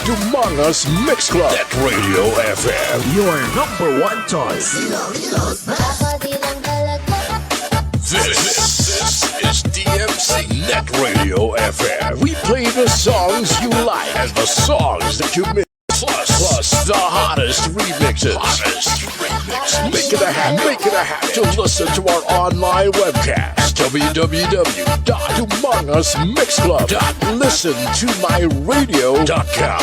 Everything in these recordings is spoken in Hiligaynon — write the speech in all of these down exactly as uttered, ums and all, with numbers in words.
Dumangas Mix Club. Net Radio F M. Your number one choice. This, this is D M C Net Radio F M. We play the songs you like and the songs that you miss. Plus, plus the hottest remixes. Hottest remixes. Make it a habit. Make it a habit to listen to our online webcast. W W W dot dumangas mix club dot listen to my radio dot com.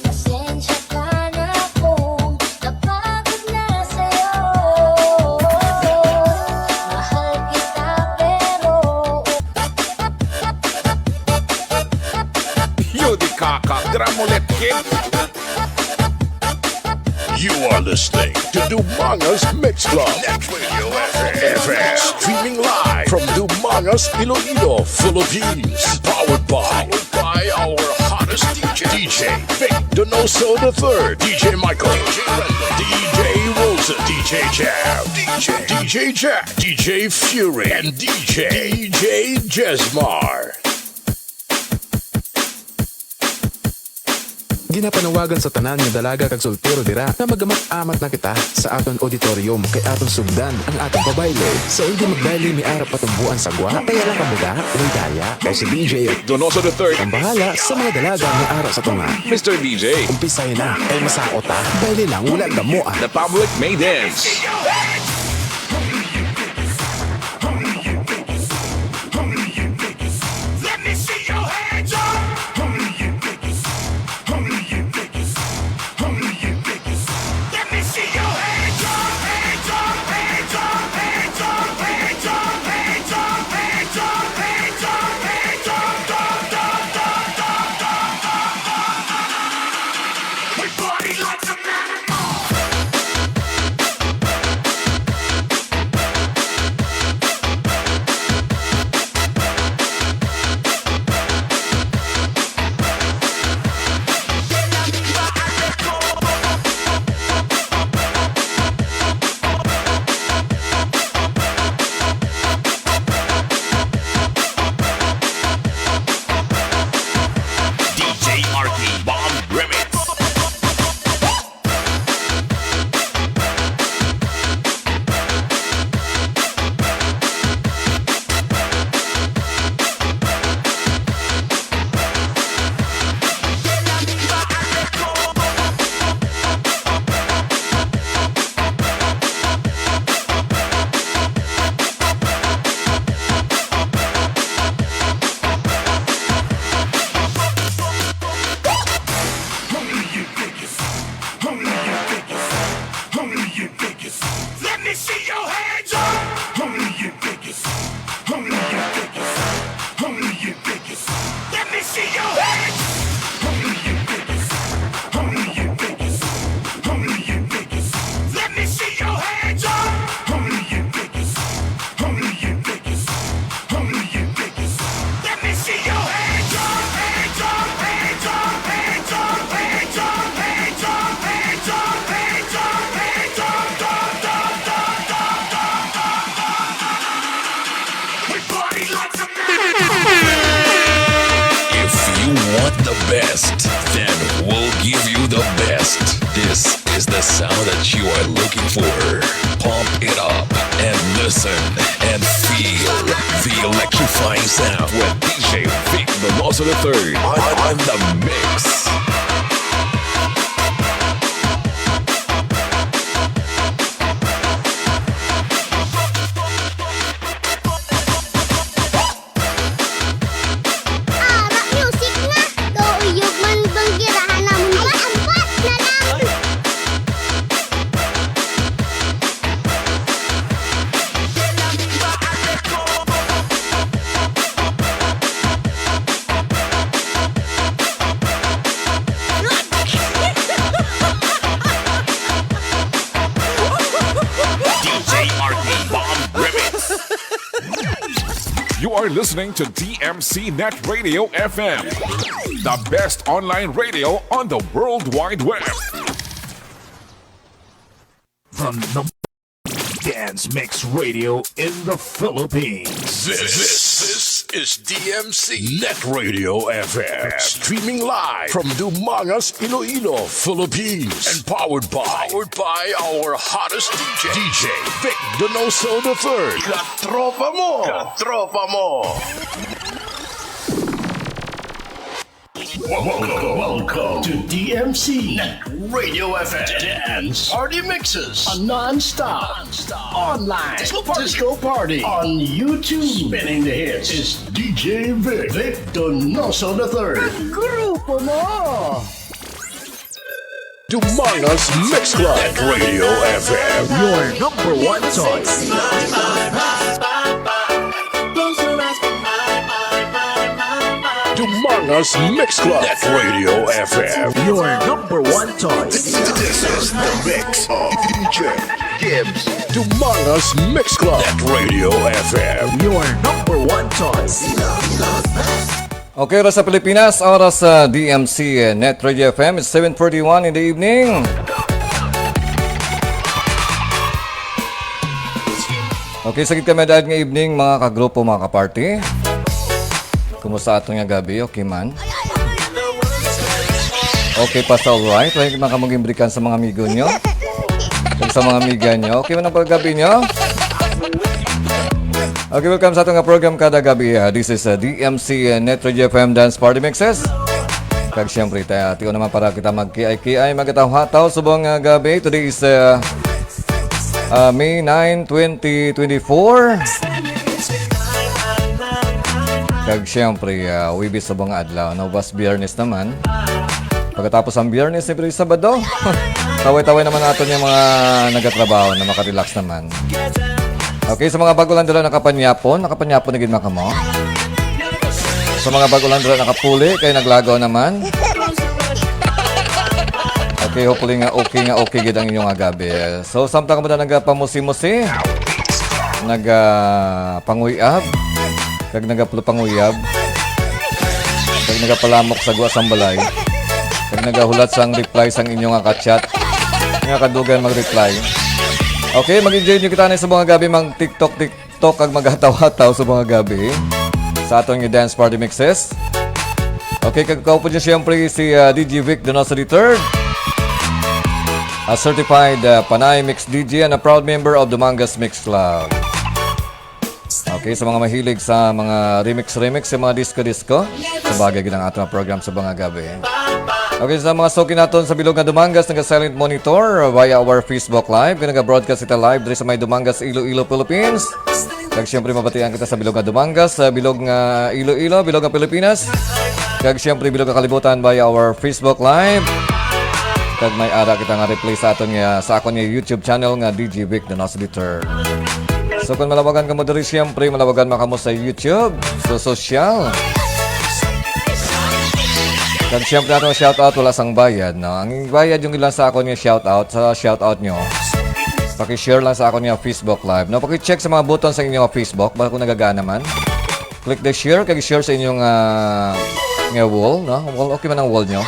Pasensya ka na kung napagod na sa'yo. Mahal kita pero Yo di kaka, gramulet kid. You are listening to Dumangas Mix Club. Net Radio F M. Streaming live from Dumangas, Iloilo, Philippines. Powered by, powered by our hottest D J, D J Vic Donoso the third, D J Michael, D J Randall, D J Wilson, D J Jam, D J, D J Jack, D J Fury, and D J, D J Jesmar. Ginapanawagan sa tanan nga dalaga kag soltero dira nga magamat-amat na kita sa aton auditorium, kay aton sugdan ang aton pabayle. Sa hindi magbayle, may ara patumboan sa gwa. Kaya lang kabuga, way daya. Kay si D J Donoso the third ang bahala sa mga dalaga nga ara sa tunga. Mister D J, umpisay na, kay masakot ta. Bayle lang, wala gamoa. The public may dance. Let me see your hands up, hands up, hands up. D J R T Bomb Remix. Let me see your hands up. Only you biggest. Only you biggest. Only you biggest. Let me see your hands. Only you biggest. Only you biggest. Only you biggest. Let me see your hands up. Only you biggest. Only you biggest. Only you biggest. Let me see your hands up, hands up, hands up. If you want the best, then we'll give you the best. This is the sound that you are looking for. Pump it up and listen and feel the electrifying sound with D J Vic Donoso the third on, on the mix. Ara, music na. Kauyog man bang girahan namon ba? Ampat na lang. are listening to D M C Net Radio F M, the best online radio on the World Wide Web. The number dance mix radio in the Philippines. This, this is D M C Net Radio F M. Streaming live from Dumangas, Iloilo, Philippines. And powered by, powered by our hottest D J, D J Vic Donoso the third. Katropa mo! Katropa mo! Welcome, welcome to D M C Net Radio F M Dance Party Mixes, a non-stop, non-stop online disco party, disco party on YouTube. Spinning the hits is D J Vic, Vic Donoso the third. Grupo mo! Dumangas Mix Club at Radio F M. Your number one choice. Dumangas Mix Club at Radio F M. Your number one choice. This is the mix of D J Gibbs. Dumangas Mix Club at Radio F M. Your number one choice. Okay, oras sa Pilipinas, oras sa D M C Net Radio F M, it's seven forty-one in the evening. Okay, sagid kami dahil nga evening, mga kagrupo, mga kaparty. Kumusta ato nga gabi? Okay man? Okay pa sa all right? Wala man kamong gimbrikan sa mga amigo nyo? Kag sa mga amiga nyo? Okay man ang paggabi nyo? Okay, welcome sa ato nga program kada gabi. Ah, this is uh, D M C uh, Net Radio F M Dance Party Mixes. Kag siyempre, tayo, tiyo naman para kita mag-kiay-kiay, magataw-hataw subong nga gabi. Today is uh, uh, May nine, twenty twenty-four. Kag siyempre, uh, Wibis subong nga adlaw. No, was Biyernes naman. Pagkatapos ang Biyernes, siyempre Sabado. Taway-taway naman nato niya mga nagatrabaho na makarelax naman. Okay, sa mga bago lang dala nakapanyapon, nakapanyapon na gid man kamo. Sa mga bago lang dala nakapuli, kay naglagaw naman. Okay, hopefully nga okay nga okay gid ang inyong agabi. So, samtang mo na nagapamusi-musi, nagapanguyab, kag nagapulupanguyab, kag nagapalamok sa gwa sang balay, kag nagahulat sang reply sang inyo nga ka-chat, nga kadugay mag-reply. Okay, mag-enjoy nyo kita na sa mga gabi, mag-TikTok, TikTok, kag maghataw-hataw sa mga gabi sa aton nga dance party mixes. Okay, kag kaupo niya siyempre si ah, D J Vic Donoso the third, a certified ah, Panay Mix D J and a proud member of the Mangas Mix Club. Okay, sa mga mahilig sa mga remix-remix, sa mga disco-disco, sa bagay gid ang ato nga program sa mga gabi. Okay, sa mga suki naton sa bilog nga Dumangas, naga-silent monitor via our Facebook Live, kag naga-broadcast kita live diri sa may Dumangas, Iloilo, Philippines. Kag siyempre, mabatian kita sa bilog nga Dumangas, sa bilog nga Iloilo, bilog nga Pilipinas. Kag siyempre, bilog nga kalibutan via our Facebook Live. Kag may ara kita nga replay sa aton nga, sa akon nga YouTube channel nga D J Vic Donoso the third. So kung malawagan kamo diri, siyempre malawagan man kamo sa YouTube, sa social. Kag siyempre ato shoutout wala sang bayad, no? Ang bayad yung ilang sa akon nga shoutout, sa shoutout nyo. Paki-share lang sa akon nga Facebook Live, no? Paki-check sa mga button sa inyong Facebook, baka kung nagagana man. Click the share, kag share sa inyong ah, nga wall, no? Wall, okay man ang wall nyo.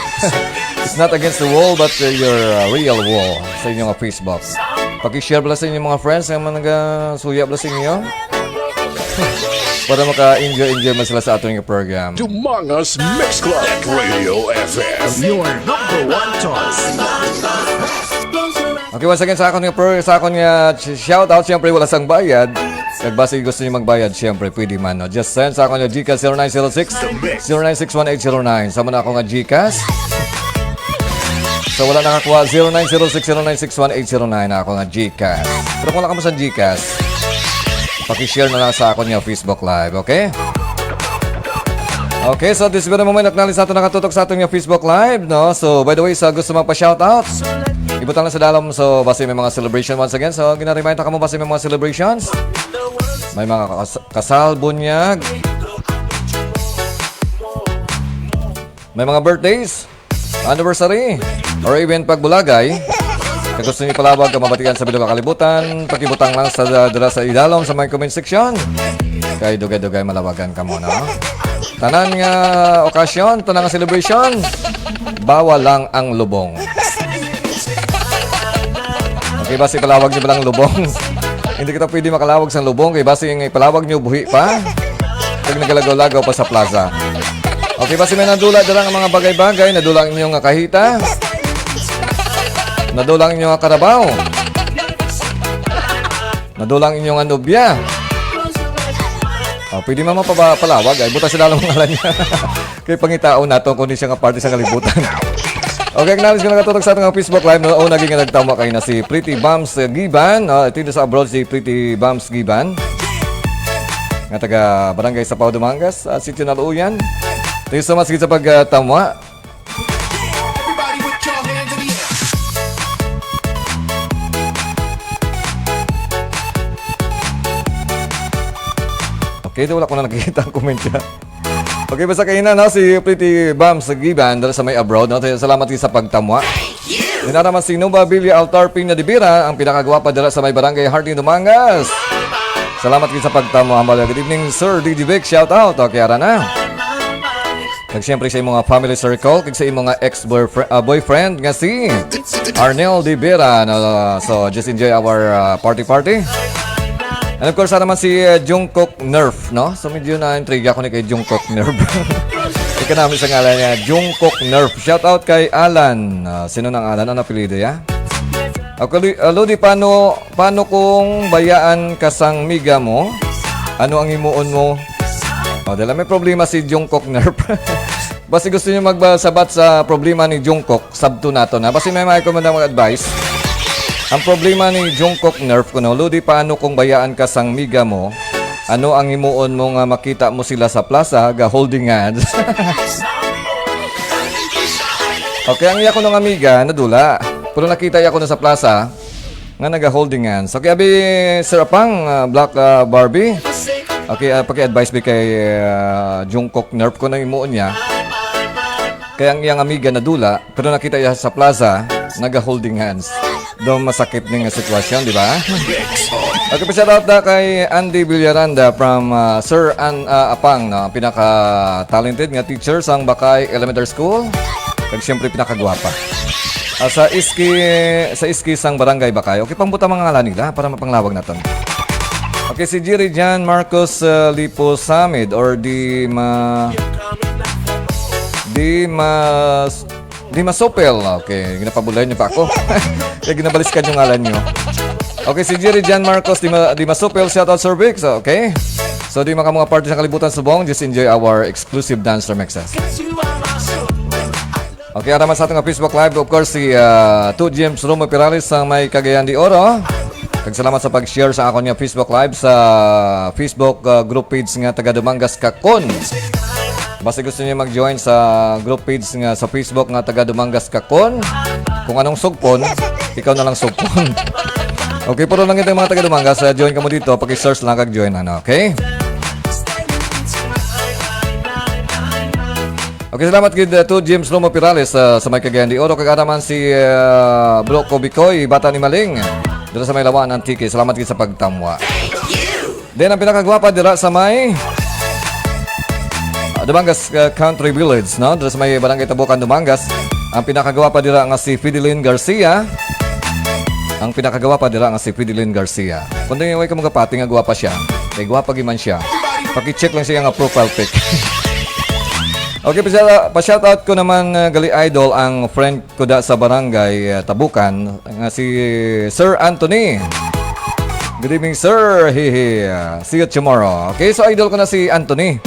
It's not against the wall, but uh, your uh, real wall sa inyong Facebook. Paki-share bala sa inyong mga friends nga mga nagasuya bala sa inyo. Para maka-enjoy-enjoy man sila sa aton nga program. Dumangas Mix Club at Radio F M. Your number one choice. Okay, once again, sa akon nga pro, sa akon nga sh- shout out, siyempre wala sang bayad. Kag basi gusto niyo magbayad, siyempre pwede man, no? Just send sa akon nga GCash zero nine zero six, zero nine six one eight zero nine. Sama na ako nga GCash. So wala nakakuha, zero nine zero six, zero nine six one eight zero nine ako nga GCash. Pero kung wala ka mo sa GCash, paki-share na lang sa akon nga Facebook Live, okay? Okay, so this is the moment, acknowledge nato nakatutok sa aton nga Facebook Live, no? So by the way, sa gusto magpa-shoutout, ibutang lang sa dalom. So basi may mga celebration once again. So gina-remind ta kamo, basi may mga celebrations. May mga kas- kasal, bunyag. May mga birthdays, anniversary, or even pagbulagay. Kung gusto niyo palawag ka mabatian sa bilog nga kalibutan, pakibutang lang sa dala sa idalom sa may comment section. Kay dugay-dugay malawagan kamo, no? Tanan nga okasyon, tanan nga celebration, bawal lang ang lubong. Okay, basi ipalawag nyo ba lang lubong? Hindi kita pwede makalawag sang lubong, kay basi nga ipalawag nyo buhi pa. Pag nagalagaw-lagaw pa sa plaza. Okay, basi may nadula dira nga mga bagay-bagay, nadula ang inyong nga kahita. Nadula ang inyong nga karabaw. Nadula ang inyong nga nobya. Oh, pwede man mapaba-, palawag, ay, buta sila lang ngalan niya. Kay pangitaon nato kung di siya nga parte sa kalibutan. Okay, acknowledge ko nagatutok sa ating Facebook Live. No, una, nga nagtama kayo na si Pretty Bams, eh, Giban. Ah, ito sa abroad si Pretty Bams Giban. Nga taga Barangay Sapaw, Dumangas, ah, Sitio Naluyan. Thank you so much sa pagtama. Everybody put your hands in the air. Okay, wala ko na nakikita ang comment niya. Okay, basta kayo na, no? Si Pretty Bam sa Giban, dala sa may abroad, no? Salamat sa pagtamwa. Din naman si Nova Villa Altar Pina de Vera, ang pinakagwapa dala sa may barangay Hardin, Dumangas. Salamat sa pagtamwa. Hambal, good evening, Sir D J Vic. Shout out. Okay, ara na. Kag siyempre sa imong mga family circle, kag sa imong mga ex-boyfriend, ah, boyfriend nga si Arnel de Vera. No? So, just enjoy our, ah, party party. And of course, naman si, ah, Jungkook Nerf, no? So, medyo na-intriga ko ni kay Jungkook Nerf. Ika namin sa ngalan niya, Jungkook Nerf. Shout out kay Alan. Ah, sino nang Alan? Ano apelyido niya? Ako, Lu-, ah, Lodi, paano, paano kung bayaan ka sang miga mo? Ano ang himuon mo? O, dala may problema si Jungkook Nerf. Basi gusto niyo magsabat sa problema ni Jungkook, sabto nato na. Basi may mga kumanda mag-advise. Ang problema ni Jungkook Nerf kuno, Lodi, paano kung bayaan ka sang miga mo? Ano ang himuon mo nga makita mo sila sa plaza, ga holding hands? Okay, ang iya kuno nga amiga, nadula. Pero nakita iya kuno sa plaza, nga naga-holding hands. Okay, abi, Sir Apang, ah, Black, ah, Barbie. Okay, ah, paki-advise bi kay, ah, Jungkook Nerf kuno himuon niya. Kay ang iyang amiga nadula, pero nakita iya sa plaza, naga-holding hands. Daw masakit ni nga sitwasyon, di ba? Okay, pa-shout out na kay Andy Villaranda from, ah, Sir An-, ah, Apang, no? Ang pinaka-talented nga teacher sang Bakay Elementary School. Kag siyempre, pinakagwapa. Ah, sa iski, sa iski sang Barangay Bakay. Okay, pangbuta mga ngalan nila para mapanglawag naton. Okay, si Jerry John Marcos, ah, Lipo Samid or di ma-, di mas-, di masupil. Okay, ginapabulay niyo pa ako. Kaya ginabaliskan yung ngalan niyo. Okay, si Jerry John Marcos, di ma-, di masupil. Shout out, Sir Vic. So, okay. So, di maka mga party sa kalibutan subong, just enjoy our exclusive dance remixes. Okay, ara man sa aton nga Facebook Live, of course, si, ah, Two James Romo Perales sa may Cagayan de Oro. Kag salamat sa pag-share sa akon nga Facebook Live sa Facebook, ah, group page nga Taga Dumangas Kakon. Basta gusto niyo mag-join sa group page nga sa Facebook nga Taga Dumangas Kakon, kung anong sugpon, ikaw na lang sugpon. Okay, puro lang ito yung mga Taga Dumangas. Ah, join ka mo dito, paki-search lang kag join, ano, okay? Okay, salamat gid, uh, to James Romo Pirales, uh, sa may Cagayan de Oro. Kag ara man si, uh, Bro Kobe Koy, Bata ni Maling. Dira sa may Lawan, Antique. Salamat gid sa pagtamwa. Then, ang pinakagwapa dira sa may, uh, Dumangas, uh, Country Village, no? Dira sa may Barangay Tabukan, Dumangas. Ang pinakagwapa dira nga si Fideline Garcia. Ang pinakagwapa dira nga si Fideline Garcia. Kung di way ka magapati nga gwapa siya, kay gwapa giman siya. Paki-check lang siya nga profile pic. Okay, pa-, pa-shoutout ko naman, uh, gali idol, ang friend ko da sa barangay, uh, Tabukan, nga si Sir Anthony. Good evening, sir. Hehe. Uh, see you tomorrow. Okay, so idol ko na si Anthony.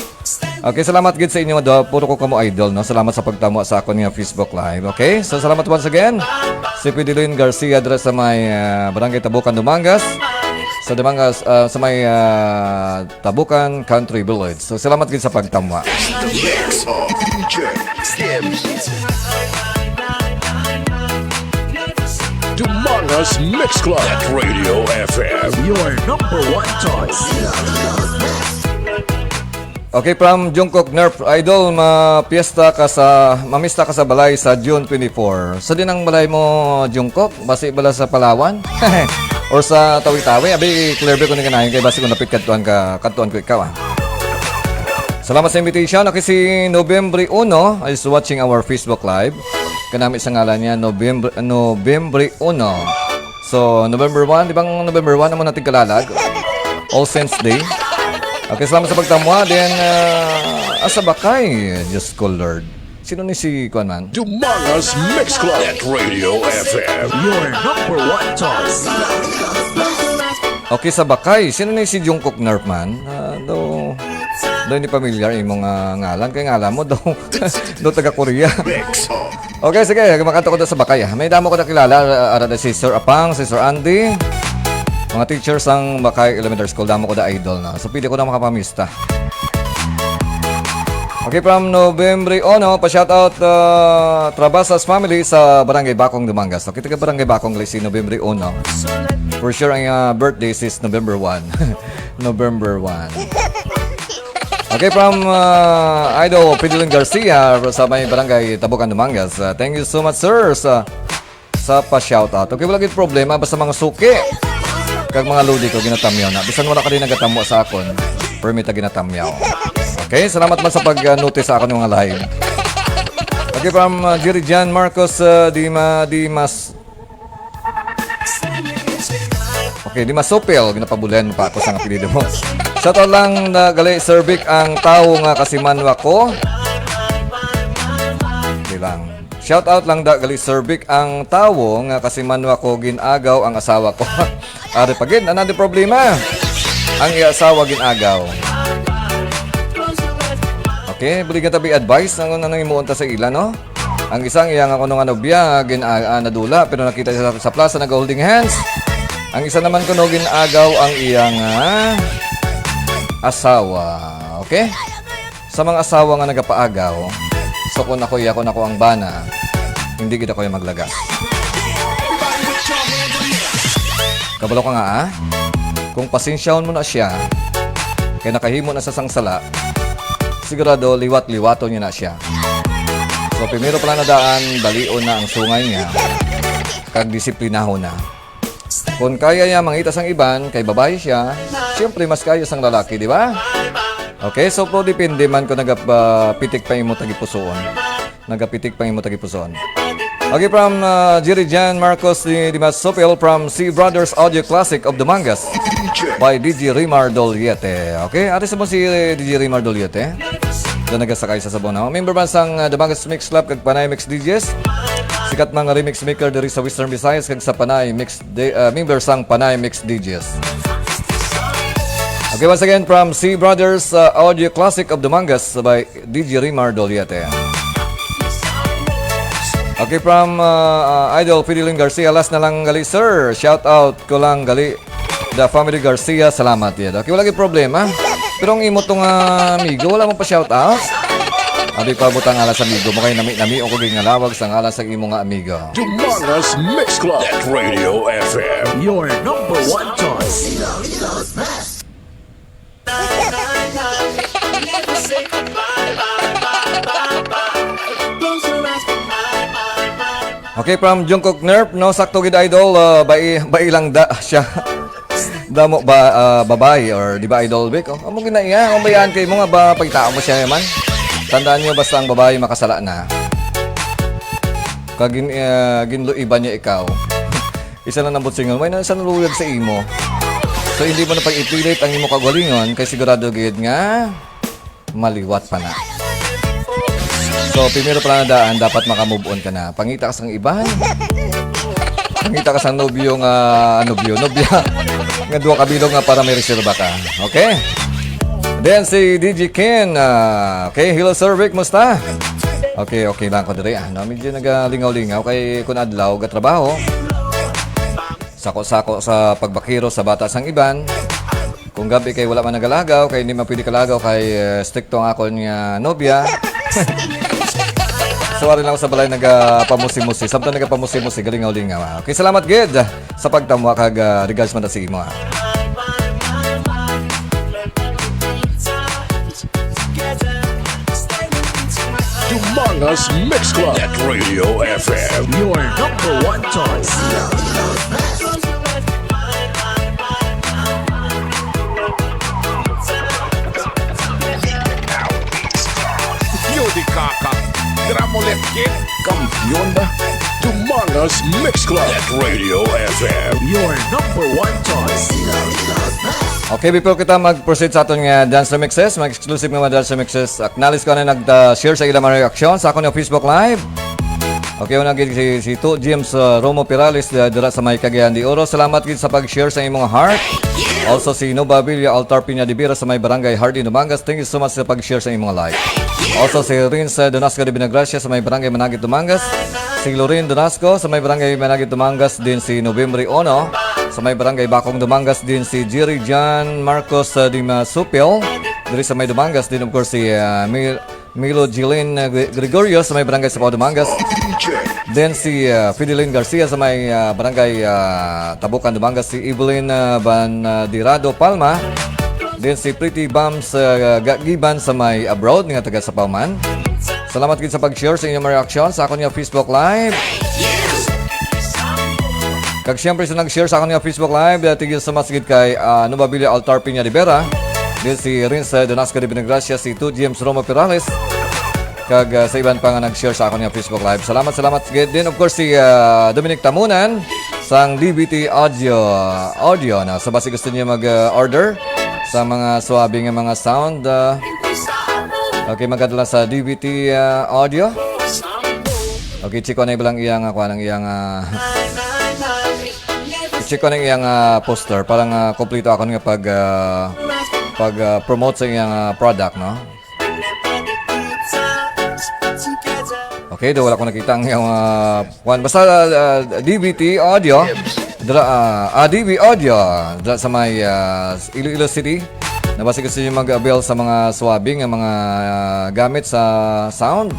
Okay, salamat gid sa inyo, do. Puro ko kamo idol, no? Salamat sa pagtamo sa akon nga Facebook Live. Okay? So, salamat once again. Si Fideline Garcia dira sa may, ah, Barangay Tabukan, Dumangas. Sa Dumangas, ah, sa may, ah, Tabukan Country Village. So, salamat gid sa pagtamwa. The mix of D J Gibbs. Dumangas Mix Club at Radio F M. Your number one choice. Okay, from Jungkook Nerf, Idol, ma-piyesta ka sa, mamista ka sa balay sa June twenty-four. Sa din ang balay mo, Jungkook? Basi bala sa Palawan? Or sa Tawi-Tawi? Abi, clear ba ko ni kanayon kay basi kung napit kadtuan ka, kadtuan ko ikaw, ah. Salamat sa invitation. Okay, si November uno is watching our Facebook Live. Kanami sa ngalan niya, November, November uno. So, November one, di bang November one naman natin kalalag? All Saints Day. Okay, salamat sa pagtamwa. Then, ah, asa ba kay? Diyos ko, Lord. Sino ni si, kuwan man? Dumangas Mix Club at Radio F M. Your number one choice. Okay, sa Bakay. Sino ni si Jungkook Nerf man? Ah, do, do ni pamilyar imong, ah, ngalan. Kay ngalan mo, do, do taga Korea. Mix. Okay, sige. Makanta ko na sa Bakay, ah. May damo ko nakilala. Ara, ara na si Sir Apang, si Sir Andy. Mga teachers sang Bakay Elementary School. Damo ko na idol na. So, pili ko na makapamista. Okay, from November uno, pa-shoutout, uh, Trabasas family sa Barangay Bacong, Dumangas. Okay, taga Barangay Bacong, gali si November uno. For sure, ang, uh, birthday is November one. November one. Okay, from, uh, Idol Fidelin Garcia sa may Barangay Tabukan, Dumangas. Uh, thank you so much, sir, sa, sa pa-shoutout. Okay, wala gid problema, basta mga suki kag mga lodi ko, ginatamyaw na. Bisan wala ka rin nagatamwa sa akon, permit na ginatamyaw. Okay, salamat man sa pag-notice sa akon mga live. Okay, from, uh, Jerry Jan Marcos, uh, Dima, Dimas, Okay, di masupil, ginapabulan pa ako sa apelyido mo. Shout out lang na gali, Sir Vic, ang tawo nga kasimanwa ko. Okay lang. Shout out lang da gali, Sir Vic, ang tawo nga kasimanwa ko, gin-agaw ang asawa ko. Ari pa gid, another problema. Ang iya asawa gin-agaw. Okay, buligan tabi advice ang nang imuon ta sa ila, no? Ang isa ang iya nga kuno nga nobya, gin-, ah, ah, nadula, pero nakita siya sa, sa plaza, nag-holding hands. Ang isa naman kuno gin-agaw ang iya nga asawa. Okay? Sa mga asawa nga nagapaagaw, so kung ako, iya ko na ko ang bana, hindi gid ako yung maglagas. Kabalo ka nga, ah? Kung pasensyahon mo na siya, kay nakahimo na sa sangsala, sigurado liwat-liwaton niya na siya. So, primero pa lang na daan, balion na ang sungay niya, kag disiplinahon na. Kung kaya niya mangita sang iban, kay babayi siya, siyempre mas kaya sang lalaki, di ba? Okay, so po depende man kung nagapitik pa imo tagipusoon. Nagapitik pa imo tagipusoon. Okay, from, uh, Jerry Jan Marcos di, di Masopil from C Brothers Audio Classic of Dumangas by D J Rimar Doliete. Okay, ate sa mo si, eh, D J Rimar Doliete. Doon nagasakay sa Sabona. Member man sang, uh, Dumangas Mix Club kag Panay Mix D Js. Sikat mga remix maker diri sa Western Visayas kag sa Panay Mix de, uh, member sang Panay Mix D Js. Okay, once again, from C Brothers, uh, Audio Classic of Dumangas by D J Rimar Doliete. Okay, from, uh, uh, Idol Fidelin Garcia, last na lang gali, sir. Shout out ko lang gali, the family Garcia, salamat yun. Okay, wala gyud problema. Pero ang imo tong, ah, amigo, wala mo pa shout out? Abi pa butang ala sa amigo mo kay nami-nami o ko gingalawag sa ngalan sa imo nga amigo. Dumangas Mix Club at Radio F M. Your number one choice. Okay, from Jungkook Nerf, no? Sakto gid, idol, uh, bai, bai lang da siya. Damo ba, uh, babae or di ba, Idol Vic? Oh, amo gina iya, ang bayaan kay mo nga ba pagtaon mo siya man. Tandaan niyo, basta ang babae makasala na. Kagin, uh, ginluiban niya ikaw. Isa lang ang butsingon, may na sa naluyag sa imo. So, hindi mo na pag-ipilit ang imo kaugalingon kay sigurado gid nga maliwat pa na. So, primero pa lang na daan, dapat makamove on ka na. Pangita ka sang iban. Pangita ka sang nobyo nga, nobyo, nobya. Nga duha ka bilog nga para may reserba ka. Okay? Then si D J Ken, ah, okay, hello Sir Vic, musta? Okay, okay lang ko diri. Ah, no, medyo nagalingaw-lingaw kay kun adlaw ga trabaho. Sako-sako sa pagbakero sa bata sang iban. Kung gabi kay wala man nagalagaw, kay hindi man pwede kalagaw kay, eh, stricto ang akon nga nobya. So, ari lang ako sa balay nagapamusi-musi. Samtang nagapamusi-musi, galingaw-lingaw, ah. Okay, salamat gid sa pagtamwa kag, ah, regards man sa imo, ah. Dumangas Mix Club at Radio F M. Your number one choice. Yo di kaka. Gramolet kid. Kampiyon na. Dumangas Mix Club at Radio F M. Your number one choice. Okay, before kita mag-proceed sa aton nga dance remixes, mag-exclusive nga mga dance remixes, acknowledge ko na nag-share sa ilang mga reaksyon sa akon nga Facebook Live. Okay, una gid si, si Tu James uh, Romo Perales uh, dira sa may Cagayan de Oro. Salamat gid sa pag-share sa imong heart. Also si Nova Villa Altar Piña de Vera sa may Barangay Hardin, Dumangas. Thank you so much sa pag-share sa imong live. Also si Rins uh, Donasco de Vinagracia sa may Barangay Managit, Dumangas. Si Lorin Donasco sa may Barangay Managit, Dumangas. Din si November Ono sa may Barangay Bakong, Dumangas. Din si Jerry John Marcos uh, de Masupil diri sa may Dumangas. Din of course si uh, Mil- Milo Jeline uh, Gre- Gregorio sa may Barangay Sapaw, Dumangas. Then si uh, Fideline Garcia sa may uh, Barangay uh, Tabukan, Dumangas. Si Evelyn uh, Bandirado Palma. Then si Pretty Bams uh, Gagiban sa may abroad nga taga Sapaw man. Salamat gid sa pag-share sa inyong mga reaksyon sa akon nga Facebook Live. Kag siyempre sa nag-share sa akon nga Facebook Live, uh, thank you so much gid kay uh, Nobabilia Altar Piña Rivera. Then si Rins uh, Donasco de Benegracia, si Tu James Romo Perales. Kag uh, sa iban pa nga nag-share sa akon nga Facebook Live. Salamat, salamat gid. Then of course si uh, Dominic Tamunan sang D B T Audio. Audio na. So basi gusto niyo mag-order sa mga suabe nga mga sound, uh, okay, magadala sa D B T uh, Audio. Okay, check ko na ibalang iyang, uh, kuha ng iyang, uh, check ko ng iyang uh, poster para nga kompleto akon nga pag uh, pag uh, promote sa iyang uh, product, no? Okay, do wala ko nakita ang iyang uh, kuan. Basta uh, uh, D B T Audio. Dra, uh, ah, D B Audio. Dra sa may uh, Iloilo City. Nabasi gusto niyo mag-avail sa mga suwabe nga mga uh, gamit sa sound.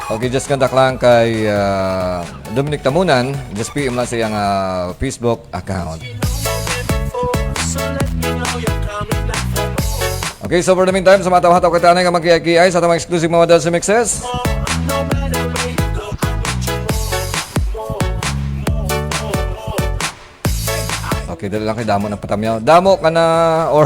Okay, just contact lang kay uh, Dominic Tamunan. Just P M lang sa iyang uh, Facebook account. Okay, so for the meantime, sa mga tawhataw kita na nga magkiay-kiay sa tamang exclusive mga dance mixes. Okay, dali lang kay damo ng patamyaw. Damo ka na or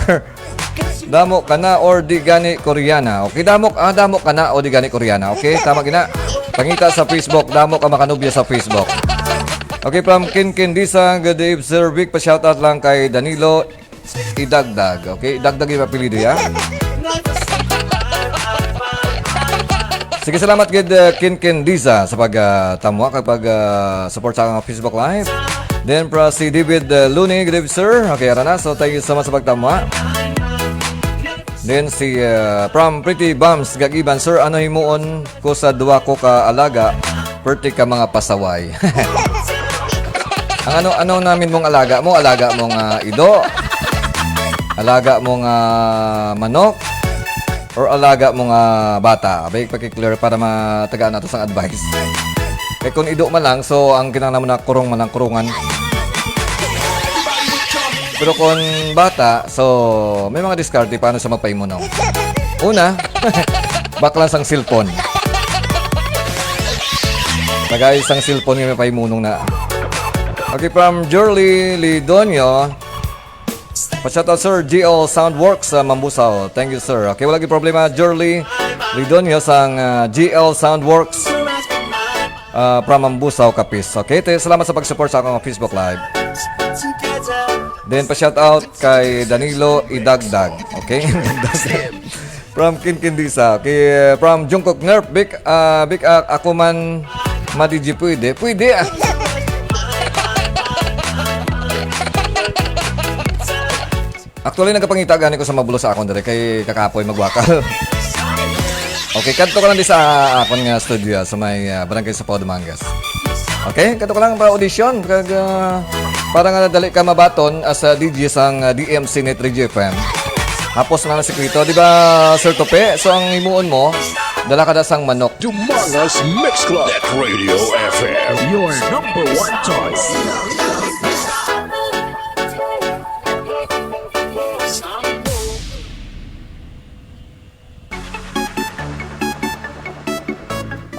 damo ka na or di gani Koreana. Okay, damo ah, damo ka na o di gani Koreana. Okay, tama gina. Pangita sa Facebook, damo ka makanubya sa Facebook. Okay, from Kin Kin Disa, good eve, Sir Vic. Pa-shoutout lang kay Danilo Idagdag. Okay, Idagdag yung apelido, ya. Sige, salamat gid uh, Kin Kin Disa sa pag uh, tamwa kag pag uh, support sa akong Facebook Live. Then para si David uh, Luni, good eve, sir. Okay, ara na. So thank you so much sa pagtamwa. Then si uh, from Pretty Bums Gagiban, sir, ano himuon ko sa duwa ko ka alaga, perti ka mga pasaway. Ang ano ano namin mong alaga mo, alaga mo nga ido, alaga mo nga manok, or alaga mo nga bata. Abay, paki-clear para matagaan nato sang advice. Kay kung ido man lang, so ang kinahanglan mo na kurong man lang kurungan. Pero kung bata, so may mga diskarte paano siya magpaimunong. Una, bakla sang cellphone. Tagay sang cellphone nga may paimunong na. Okay, from Jurly Lidonio. Pa-shoutout, sir, G L Soundworks sa Mambusaw. Thank you, sir. Okay, wala gyud problema, Jurly Lidonio sang uh, G L Soundworks uh, from Mambusaw, Capiz. Okay, te, salamat sa pag-support sa akong Facebook Live. Then pa-shoutout kay Danilo Idagdag. Okay? From Kin Kin Disa. Okay, from Jungkook Nerf, Big, uh, Big uh, ako man ma-D J pwede. Pwede ah. Actually, nagapangita gani ko sa mabulo sa akon dire kay kakapoy magwakal. Okay, kadto ka lang di sa akon nga studio sa may uh, Barangay Sapaw, Dumangas. Okay, kadto ka lang para audition kag uh, para nga dali ka mabaton as a D J sang uh, D M C Net Radio F M. Hapos na ang sikreto, di ba, Sir Tope? So ang himuon mo, dala ka da sang manok. Dumangas Mix Club at Radio F M. Your number one choice.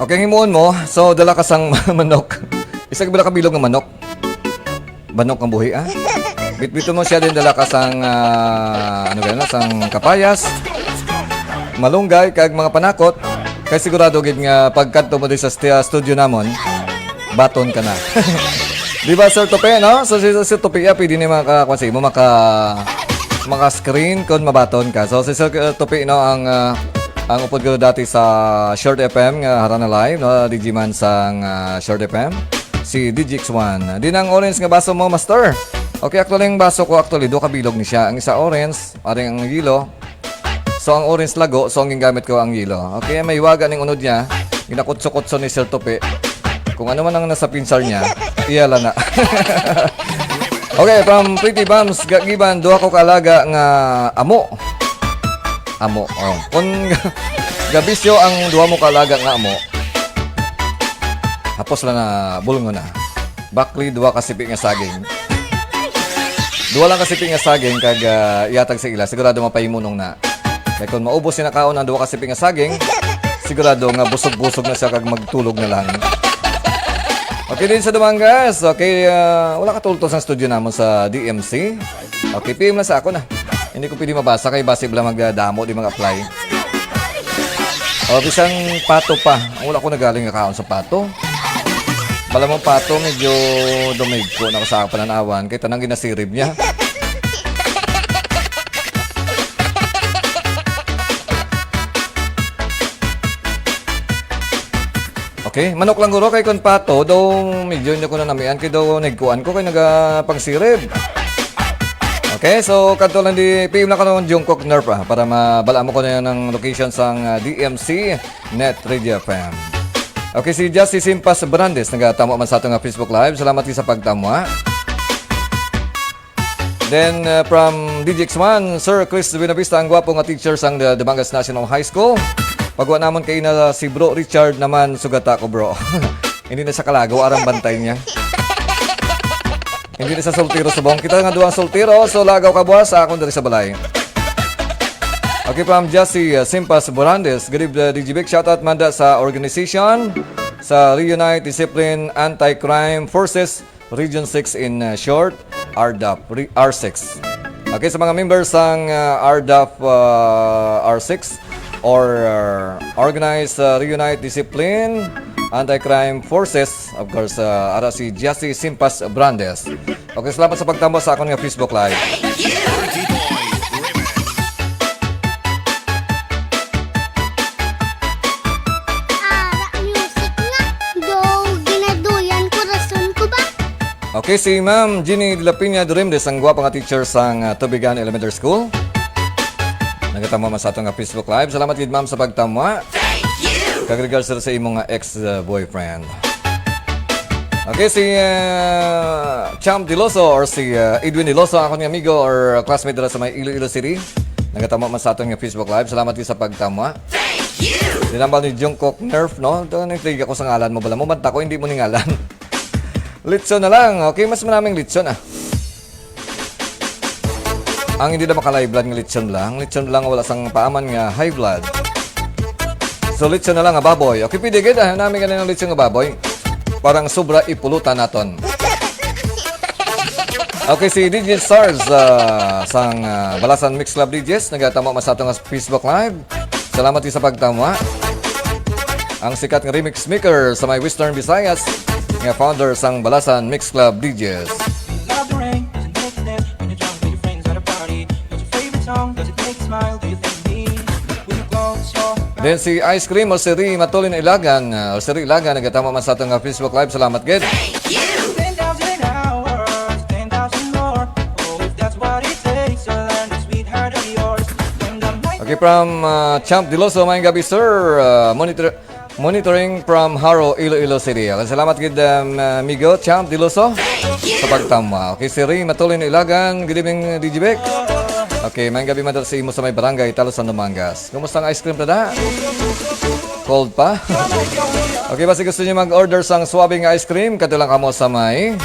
Okay, ang himuon mo, so dala ka sang manok. Isa ka bala ka bilog nga manok. Manok ang buhi, ah. Bitbiton mo siya din, dala ka sang, ah, ano gani, sang kapayas, malunggay, kag mga panakot. Kay sigurado gid nga pagkadto mo di sa sti-, studio namon, baton ka na. Di ba, Sir Tupi, no? So, si Sir Tupi, ah, pwede ni maka, kwan sa imo, maka, maka-screen kung mabaton ka. So, si Sir, uh, Tupi, no, ang, ah, ang upod ko dati sa Short F M nga harana live, no? D J man sang, ah, Short F M. Si D J X one. Di na ang orange nga baso mo, master. Okay, actually, ang baso ko, actually, duha ka bilog ni siya. Ang isa orange, ari ang yellow. So, ang orange lago, so ang gingamit ko ang yellow. Okay, may waga ning unod niya. Ginakutso-kutso ni Sir Tupi. Kung ano man ang nasa pinsar niya, iya lang na. Okay, from Pretty Bams, Gagiban, duha ko kaalaga nga amo. Amo, oh. Kung gabisyo ang duha mo kaalaga nga amo, hapos lang na bulngon na. Bakli, duha ka sipi nga saging. Duha lang ka sipi nga saging kag, ah, ihatag sa ila. Sigurado mapahimunong na. Kay kung maubos siya nakaon ang duha ka sipi nga saging, sigurado nga busog-busog na siya kag magtulog na lang. Okay din sa Dumangas. Okay, ah, wala ka tulto sa studio namon sa D M C. Okay, P M lang sa ako na. Hindi ko pwede mabasa kay basi bala magdamo di mag-apply. O, bisan pato pa. Ang wala ko nagaling nga kaon sa pato. Bala mo pato, medyo dumigko na ko sa pananawan kay tanang ginasirib niya. Okay, manok lang guro kay kon pato daw medyo hindi ko na namian kay daw nagkuan ko kay naga pangsirib. Okay, so kadto lang di P M lang ko ng Jungkook Nerf, ah, para mabala mo ko na ng location sang, ah, D M C Net Radio F M. Okay, si Justy Simpas Brandes nagatamo man sa ato nga Facebook Live. Salamat sa pagtamo, ha. Then, uh, from D J X one, Sir Chris Buenavista, ang gwapo nga teacher sang, uh, Dumangas National High School. Pagwa namon kay na si Bro Richard naman, sugata ko, bro. Hindi na siya kalago, arang bantay niya. Hindi na siya soltero subong. Kita nga duwang soltero, so lagaw ka buwas sa akon diri sa balay. Okay, from Jassy, uh, Simpas Borandes. Good eve, uh, D J Vic. Shoutout man da sa organization sa Reunite Discipline Anti-Crime Forces Region six in, uh, short, R D A F, re-, R six. Okay, sa mga members sang, uh, R D A F, uh, R six or, uh, Organized, uh, Reunite Discipline Anti-Crime Forces, of course, uh, ara si Jassy Simpas Brandes. Okay, salamat sa pagtambal sa akon nga Facebook Live. Ara, music nga. Do, ginaduyan ko, rason ko ba? Okay, si Ma'am Jeannie de la Peña Durimdes, ang gwapa nga teacher sang, ah, Tubigan Elementary School. Nagatama man sa ato nga Facebook Live. Salamat gid, ma'am, sa pagtama. Kag regards sa, sa imo nga ex, ah, boyfriend. Okay, si, ah, Champ Diloso or si, ah, Edwin Diloso, akon nga amigo or classmate dira sa may Iloilo City. Nagatama man sa aton nga Facebook Live. Salamat gid sa pagtama. Dinambal ni Jungkook Nerf, no? Ito, na-intriga ko sa ngalan mo. Bala mo, banta ko, hindi mo ni ngalan. Litson na lang. Okay, mas maraming litson, ah. Ang hindi na maka-high blood nga litson lang. Litson lang wala sang paaman nga high blood. So, litson na lang nga baboy. Okay, pwede gid, ah. Nami ka na ng litson nga baboy. Parang sobra ipulutan naton. Okay, si D J Stars, ah, sang, ah, Balasan Mix Club D Js, nagatama man sa ato nga Facebook Live. Salamat sa pagtama. Ang sikat nga remix maker sa may Western Visayas, nga founder sang Balasan Mix Club D Js. Love the rain, doesn't make sense when you're drunk with your friends at a party. What's your favorite song? Does it make you smile? Do you think me? When you close your Then si Ice Cream o si Ri Matulin Ilagan, uh, o si Ri Ilagan, nagatama man sa ato nga Facebook Live. Salamat gid. Ten thousand hours, ten thousand more. Oh, if that's what it takes to learn the sweetheart of yours. When the night Okay, from, uh, Champ Diloso, maayong gabi, sir. Uh, monitor, monitoring from Jaro, Iloilo City. Okay, salamat gid, um, uh, amigo Champ Diloso, sa pagtama. Okay, si Ray Matulin Ilagan. Good evening, D J Vic. Okay, maayong gabi man sa imo sa may barangay Talusan, Dumangas. Kumusta ang ice cream, tada? Cold pa? Okay, basi gusto niyo mag-order sang suabe nga ice cream, kadto lang kamo sa may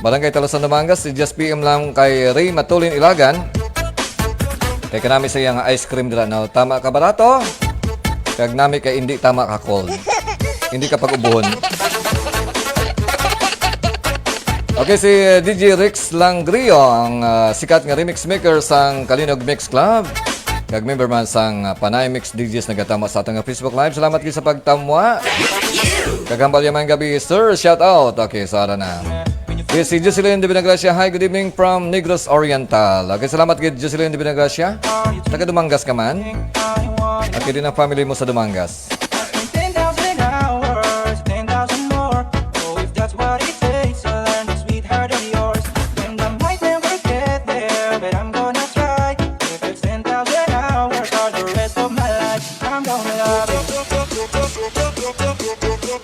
Barangay Talusan, Dumangas. Just P M lang kay Ray Matulin Ilagan. Kay kanami sa iyang ice cream dira, no? Tama ka barato, kag nami kay hindi tama ka cold. Hindi ka pag-ubuhon. Okay, si, uh, D J Rex Langrio, ang, uh, sikat nga remix maker sang Kalinog Mix Club. Kag member man sang, uh, Panay Mix D Js nagatama sa atong Facebook Live. Salamat gyud sa pagtamwa. Kag hambal niya man gabi, sir. Shout out. Okay, so ara na. Yes, si Jocelyn de Vinagracia. Hi, good evening from Negros Oriental. Okay, salamat gid, Jocelyn de Vinagracia. Taga Dumangas ka man? Okay, din ang family mo sa Dumangas. Ten thousand hours, ten thousand more. Oh, if that's what it takes to learn the sweetheart of yours, then I might never get there, but I'm gonna try. If it's ten thousand hours or the rest of my life, I'm gonna love you.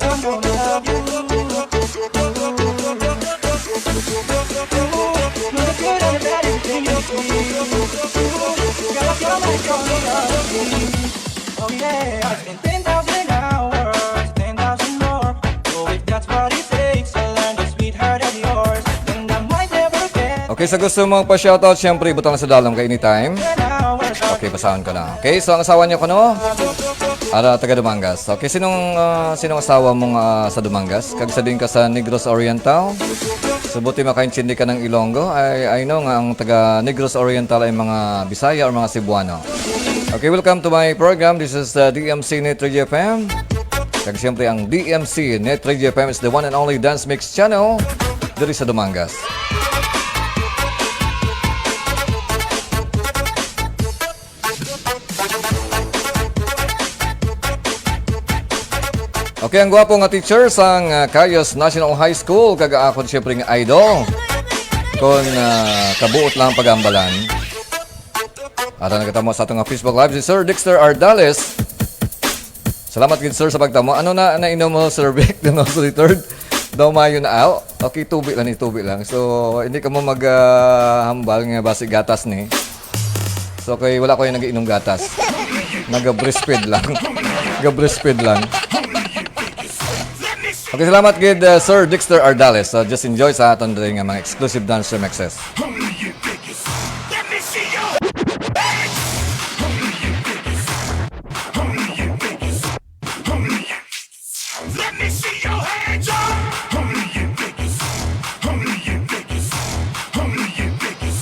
I'm gonna love you. The good and the bad, everything in between. Girl, I feel like you're the other me. Oh yeah, I spent ten thousand hours, ten thousand more. Oh, if that's what it takes to learn the sweetheart of yours, then I might never get Okay, sa gusto mo pa-shoutout, syempre, ibutang na sa dalom kay anytime. Okay, basahon ko na. Okay, so ang asawa niyo kuno? Ara, taga Dumangas. Okay, sinong, ah, sinong asawa mong, ah, sa Dumangas? Kag sa din ka sa Negros Oriental? So, buti makaintindi ka ng Ilonggo. I, I know nga ang taga Negros Oriental ay mga Bisaya or mga Cebuano. Okay, welcome to my program. This is, uh, D M C Net Radio F M. Kag siyempre, ang D M C Net Radio F M is the one and only dance mix channel diri sa Dumangas. Okay, ang gwapo nga teacher sang, ah, Cayos National High School, kag akon siyempre nga idol. Kon, ah, kabuot lang ang pag-ambalan. At ang nagkatamo sa atong Facebook Live, si Sir Dexter Ardales. Salamat gid, sir, sa pagtamo. Ano na nainom mo, Sir Vic? Donoso the third? Daw mayo na. Ah, okay, tubi lang ni, tubi lang. So, hindi ka mo mag, ah, hambal nga basi gatas ni. So, kay wala ko yung nag-iinom gatas. Naga-breastfeed lang. Naga-breastfeed lang. Okay, salamat gid, uh, Sir Dexter Ardales. So, just enjoy sa aton diri nga mga exclusive dance remixes. Let me see your hands up. Only you niggas. Only you niggas. Only you niggas.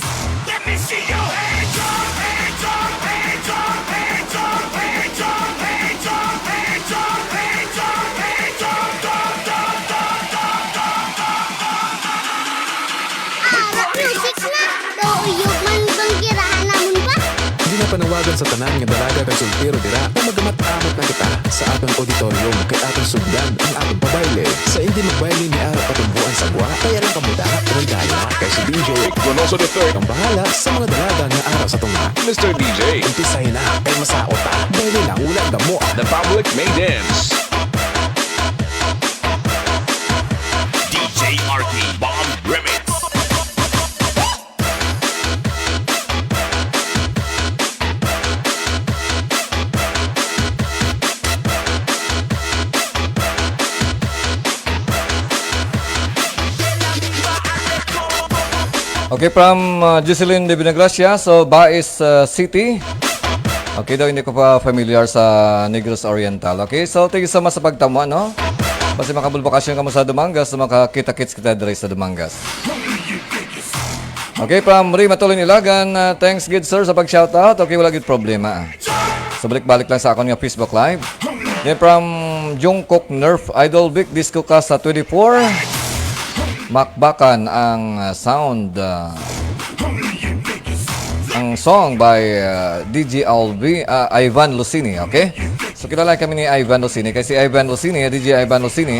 Let me see your hands up, hands up, hands up, hands up, hands up, hands up, hands up, hands up, hands up. Ara, music na! Daw uyog man bang girahan namon ba? Ginapanawagan sa tanan nga dalaga kag soltero dira nga magamat-amat na kita sa aton auditorium kay aton sugdan ang aton pabayle. Sa indi magbayle ni ara patumboan sa gwa, kaya lang kamo dala, kay dala kay si D J Donoso the third ang bahala sa mga dalaga nga ara sa tunga. Mister D J, umpisahin na kay masaot ta. Bayle lang, ulang damo. The public may dance. D J R T Bomb Remix. Okay, from, uh, Jocelyn de Vinagracia, so Bais, uh, City. Okay daw, hindi ko pa familiar sa Negros Oriental. Okay, so thank you so much sa pagtamo, no? Basi makabulbakasyon kamo sa Dumangas, so makakita-kits kita diri sa Dumangas. Okay, from Rima Tolin Ilagan, uh, thanks gid, sir, sa pag-shoutout. Okay, wala gid problema. So, balik-balik lang sa akon nga Facebook Live. Then, from Jungkook Nerf Idol, Big Disco ka sa twenty-four. Makbakan ang, uh, sound, uh, ang song by, uh, D J Alvi, uh, Ivan Lucini, okay? So, kilala kami ni Ivan Lucini. Kay si Ivan Lucini, D J Ivan Lucini,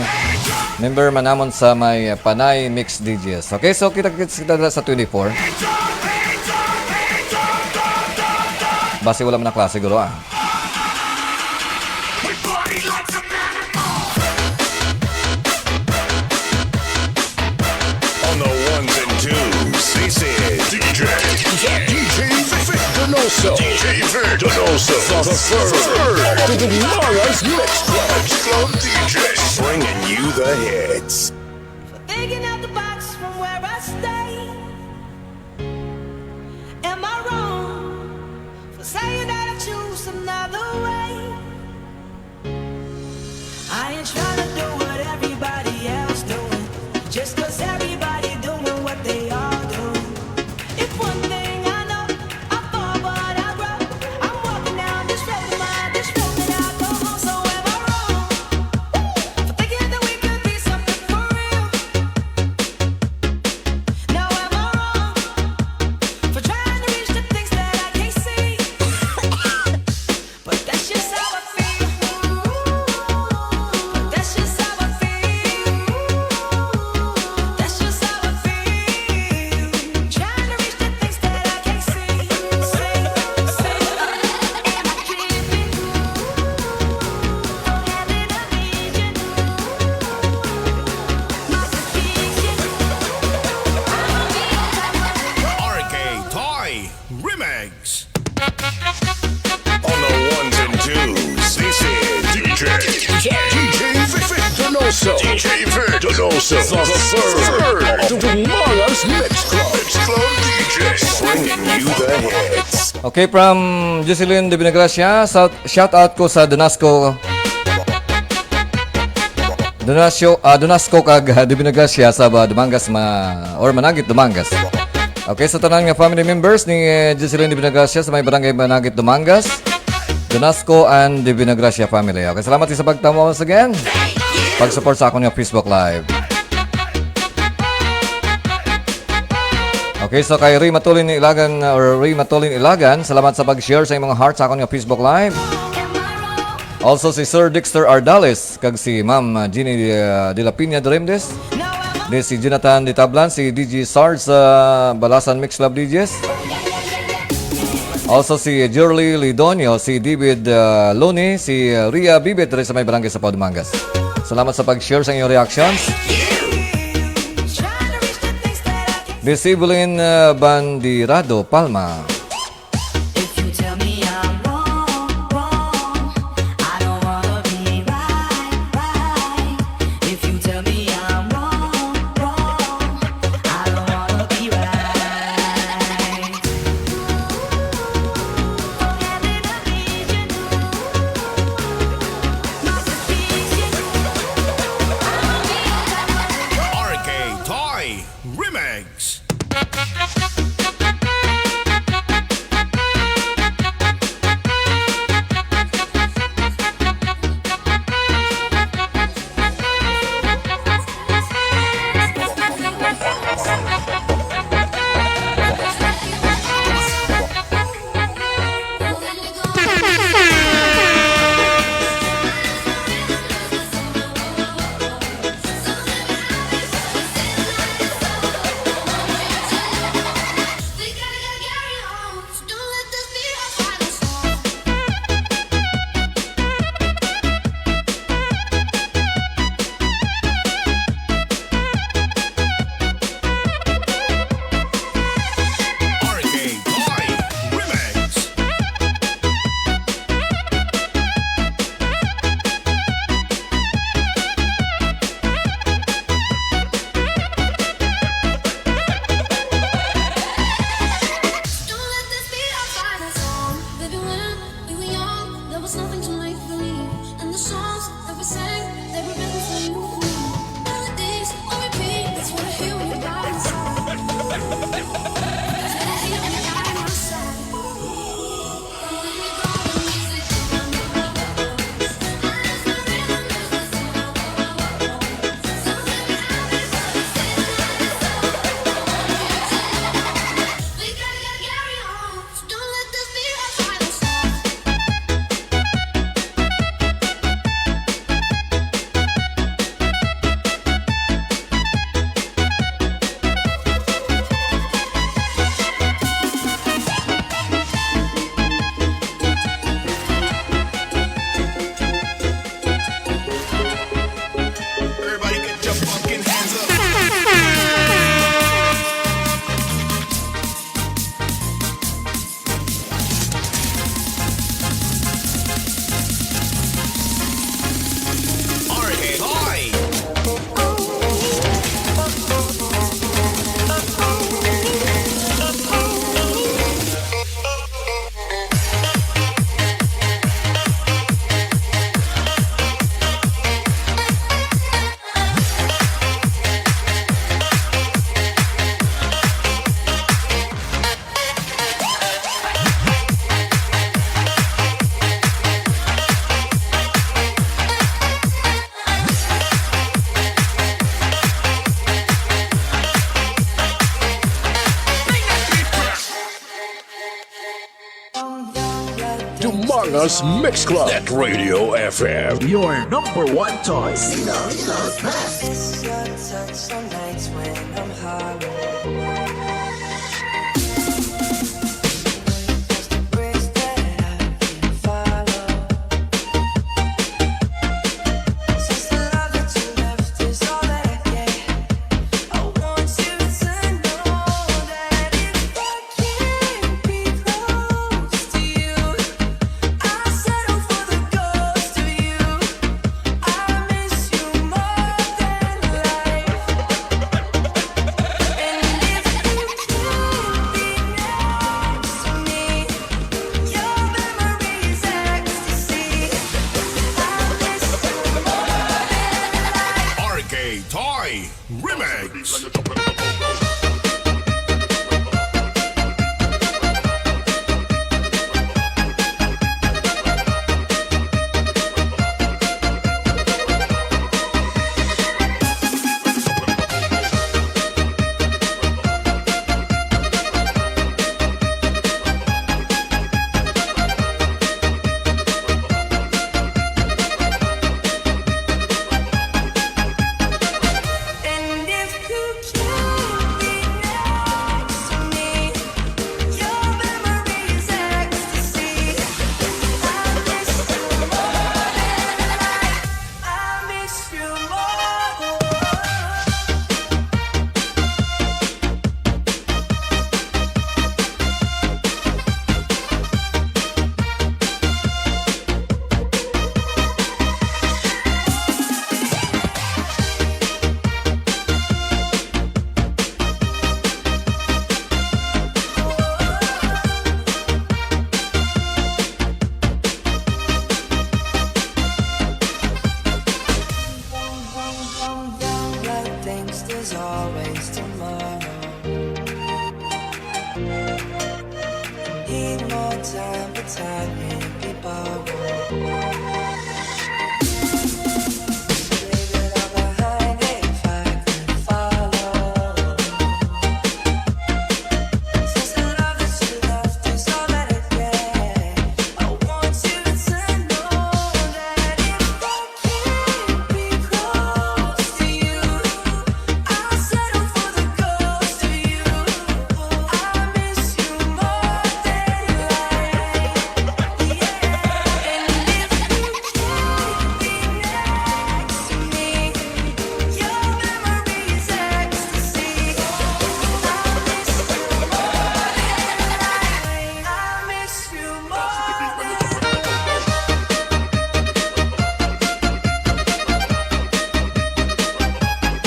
member man namon sa may Panay Mix D Js. Okay, so kita-kits kita dira sa twenty-four. Basi wala man ang klase, guro, ah. On the ones and twos, this is D J, D J, D J Vic Donoso. D J Vic Donoso, the third, the third, the Dumangas Mix Club, Mix Club D J, bringing you the hits. Thinking out the box from where I stay. Am I wrong for saying that I choose another way? I ain't trying So, D J Virtuoso, the third, the Dumangas Mix Club, Mix Club D J, bringing you the hits. Okay, from Jocelyn de Vinagracia, shout, shout out ko sa Dunasco. Dunasco, ah, Dunasco kag, ah, de Vinagracia sa ba, Dumangas ma, or Managit, Dumangas. Okay, sa tanan nga family members ni, eh, Jocelyn de Vinagracia sa may barangay Managit, Dumangas. Dunasco and de Vinagracia family. Okay, salamat sa pagtamo once again. Pag-support sa akon nga Facebook Live. Okay, so kay Ray Matulin Ilagan, or Ray Matulin Ilagan, salamat sa pag-share sa imong heart sa akon nga Facebook Live. Also si Sir Dexter Ardales, kag si Ma'am, uh, Jeannie, uh, de la Piña Duremdes. Di si Jonathan de Tablan, si D J Sarge, uh, Balasan Mix Club D Js. Also si Jerly Lidonio, si David, uh, Loni, si, uh, Ria Bibit, diri sa may barangay sa Dumangas. Salamat sa pag-share sa inyong reactions. Miss Evelyn, uh, Bandirado Palma. If you tell me I'm wrong, wrong, I don't wanna be right, right. If you tell me I'm wrong, wrong, I don't wanna be right. R K Toy Remix. Don't let this be our final song. Baby, when we were young, there was nothing to make believe. And the songs that we sang, they were written for you and me. Melodies on repeat, that's what I hear when you're by my side. That's what I hear when you're by my side. Everybody get your fucking hands up. R K Toy. Dumangas Mix Club at Radio F M. Your number one choice. Toy Remix.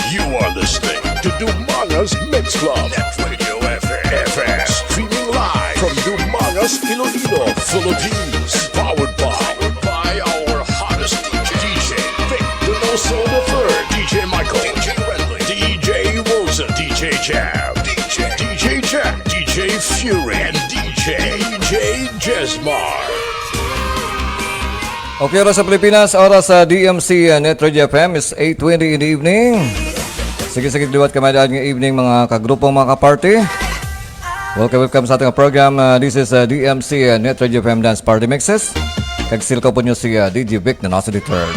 You are listening to Dumanga's Mix Club, Net Radio F M, streaming live from Dumanga's, Iloilo, Philippines. Powered by, powered by our hottest D J, D J Vic Donoso the third, D J Michael, D J Wendley, D J Wilson, D J Jam, D J, D J Jack, D J Fury, and D J, D J Jesmar. Okay, oras sa Pilipinas, oras sa D M C, uh, Net Radio F M is eight twenty in the evening. Sige, sige, liwat ka madaan nga evening, mga kagrupo, mga kaparty. Welcome, welcome sa ating program. Uh, this is, uh, D M C, uh, Net Radio F M Dance Party Mixes. Kag still ko po nyo si, uh, D J Vic na nasa the third.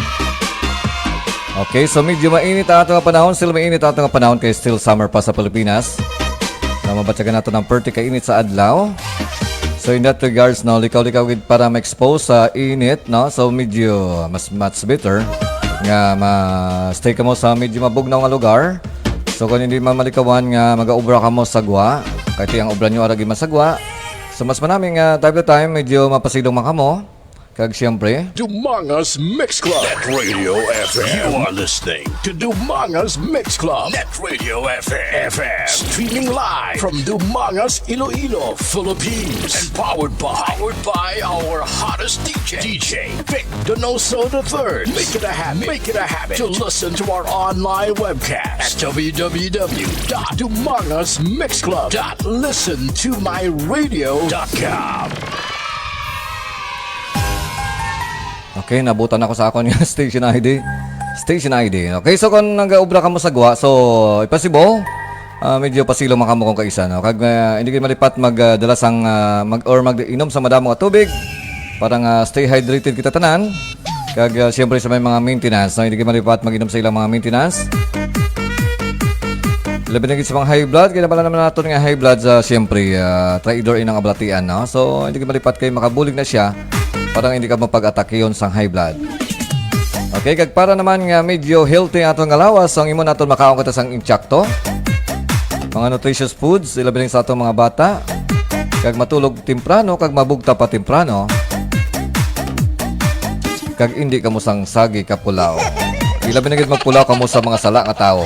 Okay, so medyo mainit ang ato nga panahon. Still mainit ang ato nga panahon kay still summer pa sa Pilipinas. Na mabatyagan nato ng perti ka init sa adlaw. So in that regards, no, likaw-likaw gid para ma-expose sa init, no? So medyo mas much better nga ma-stay kamo sa medyo mabugnaw nga lugar. So kung hindi man malikawan nga mag-aobra kamo sa gwa, kay ti ang obra nyo ara gid masagwa. So mas manami nga time to time medyo mapasilong man kamo. Kag siyempre, Dumanga's Mix Club at Radio F M. You are listening to Dumanga's Mix Club, Net Radio F M. Streaming live from Dumanga's, Iloilo, Philippines. And powered by, powered by our hottest D J, D J Vic Donoso the third. Make it a habit, make it a habit to listen to our online webcast at W W W dot dumangas mix club dot listen to my radio dot com. Okay, nabutan ako sa akon nga station I D. Station I D. Okay, so kung nag-obra kamo sa gwa, so, imposible, ah, medyo pasilong man kamo kung kaisa, no? Kag, ah, hindi kayo malipat mag, ah, dala sang, ah, mag, or mag-inom sa madamo nga tubig para nga stay hydrated kita tanan. Kag, ah, siyempre sa may mga maintenance, no? Hindi kayo malipat mag-inom sa ilang mga maintenance. Labi na gid sa mga high blood, kaya pala naman naton nga high blood sa, siyempre, ah, traidor inang abalatian, no? So, hindi ka malipat kay makabulig na siya, parang hindi ka mapag-atake yon sang high blood. Okay, kag para naman nga medyo healthy ato nga lawas, ang imo naton makaon kita sang insakto. Mga nutritious foods, ilabi na sa atong mga bata. Kag matulog temprano, kag mabugta pa temprano. Kag indi kamo sang sagi ka pulaw. Ilabi na gid magpulaw kamo sa mga sala nga tawo.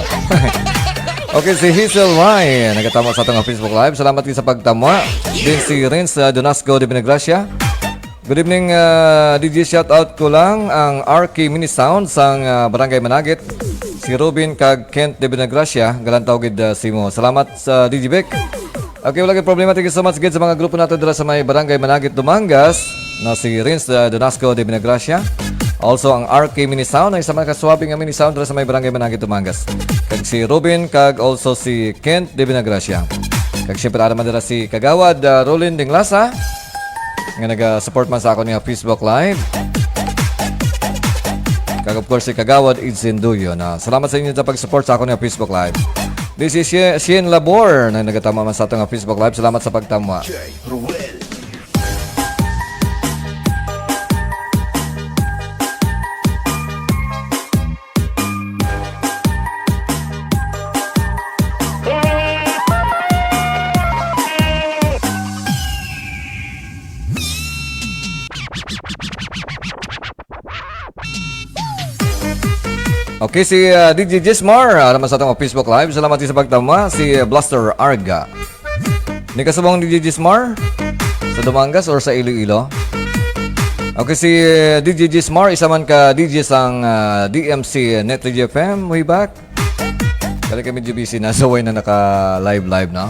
Okay, si Hazel Rai, nagatama sa atong Facebook Live. Salamat gid sa pagtama. Din si Renz, uh, Donasco de Benegracia. Good evening, uh, D J. Shout out ko lang ang R K Mini Sound sang, uh, Barangay Managit. Si Robin kag Kent de Benagracia, galantaw gid, ah, simo. Salamat sa D J Vic. Okay, wala gid problema. Thank you so much gid sa mga grupo nato dira sa may Barangay Managit, Dumangas, na si Rins, ah, Donasco de Benagracia. Also, ang R K Mini Sound, ang isa man ka suwabe nga mini sound dira sa may Barangay Managit, Dumangas. Kag si Robin, kag also si Kent de Benagracia. Kag siyempre, ara man dira si Kagawad, ah, Rolin Dinglasa, nga naga-support man sa akon nga Facebook Live. Kag of course, si Kagawad Idsin Duyo na. Salamat sa inyo sa pag-support sa akon nga Facebook Live. This is Shien, Shien Labor na nagatama man sa ato nga Facebook Live. Salamat sa pagtama. J Ruel. Okay, si, ah, D J Jismar, ah, naman sa atong Facebook Live. Salamat sa pagtama. Si, ah, Blaster Arga. Ni kasubong D J Jismar? Sa Dumangas or sa Iloilo? Okay, si, ah, D J Jismar, isa man ka D J sang, ah, D M C Net Radio F M, way back. Kali kami G B C na, so way na naka-live-live na.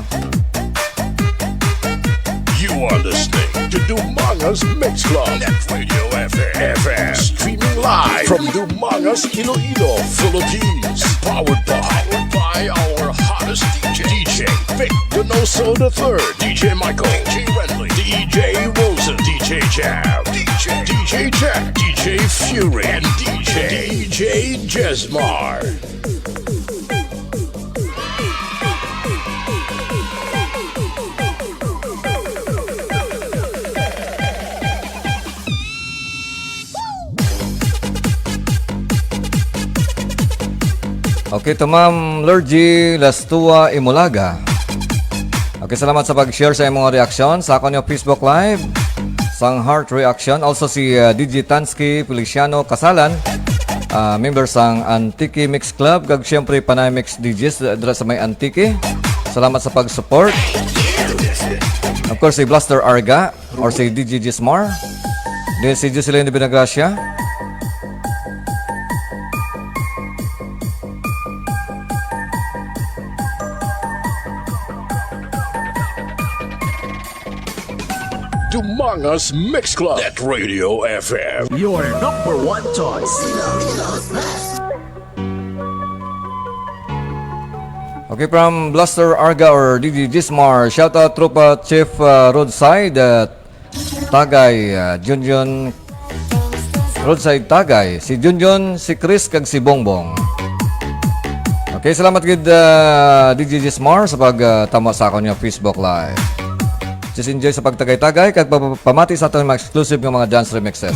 You are listening to Dumanga's Mix Club, Net Radio F M, streaming live from Dumanga's, Iloilo, Philippines. Powered by, powered by our hottest D J, D J Vic Donoso the third, D J Michael, D J Renly, D J Wilson, D J Jam, D J, D J Jack, D J Fury, and D J, D J Jesmar. Okay, to Ma'am Lurgy Lastua Imulaga. Okay, salamat sa pag-share sa imong reaksyon sa akon nga Facebook Live, sang Heart Reaction. Also si, uh, D J Tansky Feliciano Kasalan, uh, member sang Antique Mix Club, kag siyempre Panay Mix D Js, uh, dira sa may Antique. Salamat sa pag-support. Of course, si Blaster Arga or si D J Jismar. Then si Jocelyn de Benagracia. Dumanga's Mix Club at Radio F M. Your number one choice. Okay, from Blaster Arga or D J Jismar, shout out Tropa Chief, uh, Roadside, uh, Tagay, uh, Junjun, Roadside Tagay, si Junjun, si Chris, kag si Bongbong. Okay, salamat gid, uh, D J Jismar sa pag, uh, tama sa akon nga Facebook Live. Just enjoy sa pagtagay-tagay kag pa-, pamati sa aton mga exclusive nga mga dance remixes.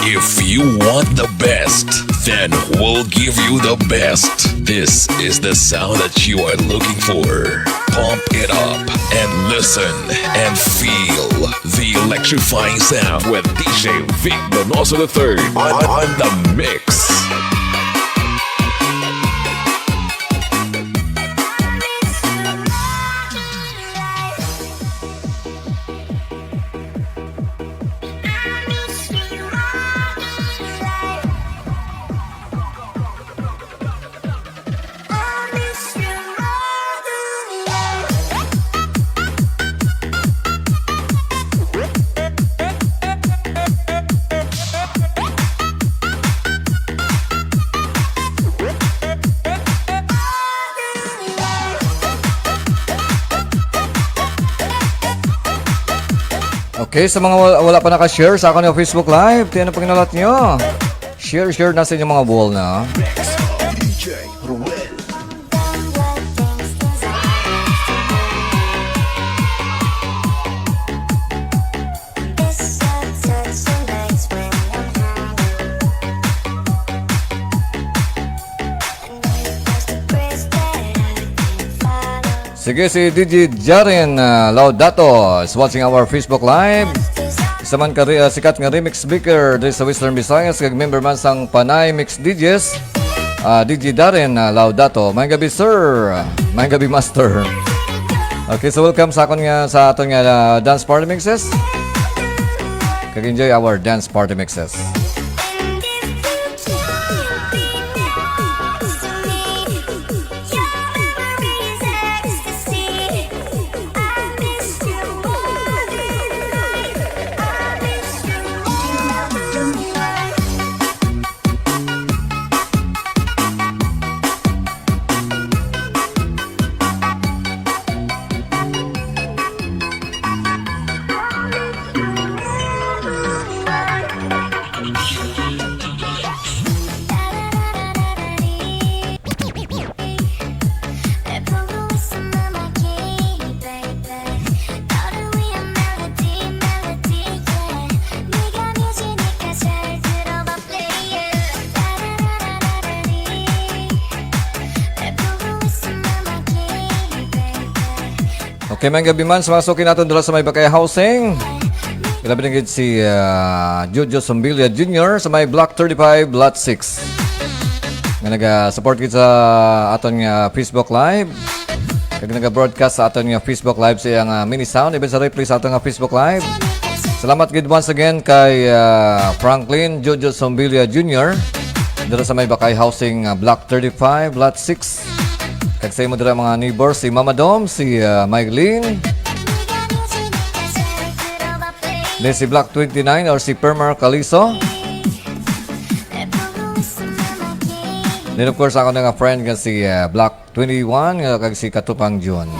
If you want the best, then we'll give you the best. This is the sound that you are looking for. Pump it up and listen and feel the electrifying sound with D J Vic Donoso the third on, on the mix. Okay, sa mga wal-, wala pa naka-share sa akon nga Facebook Live, tiyan ang pagnalat nyo. Share, share na sa inyong mga wall na. D J Ruel. Sige, si D J Jaren, ah, Laudato is watching our Facebook Live. Isa man ka re-, ah, sikat nga remix speaker diri sa Western Visayas, kag member man sang Panay Mix D Js, ah, D J Darren, ah, Laudato. Maayong gabi, sir. Maayong gabi, master. Okay, so welcome sa akon nga, sa aton nga, ah, dance party mixes. Kag enjoy our dance party mixes. Okay, maayong gabi man sa mga suki naton dira sa may Bakay Housing. Grabe na gid si, ah, Jojo Sombilia Junior sa may Block thirty-five, Lot six. Nga naga-support gid sa aton nga Facebook Live. Kag naga-broadcast sa aton nga Facebook Live sa iyang, ah, mini sound, even sa replay sa aton nga Facebook Live. Salamat gid once again kay, ah, Franklin Jojo Sombilia Junior dira sa may Bakay Housing, ah, Block thirty-five, Lot six. Kag sa imo dira mga neighbor, si Mama Dom, si, ah, Mylene, ni si Block twenty-nine or si Permar Caliso. Then of course, ako na nga friend nga si, ah, Block twenty-one, nga kag si Katupang John.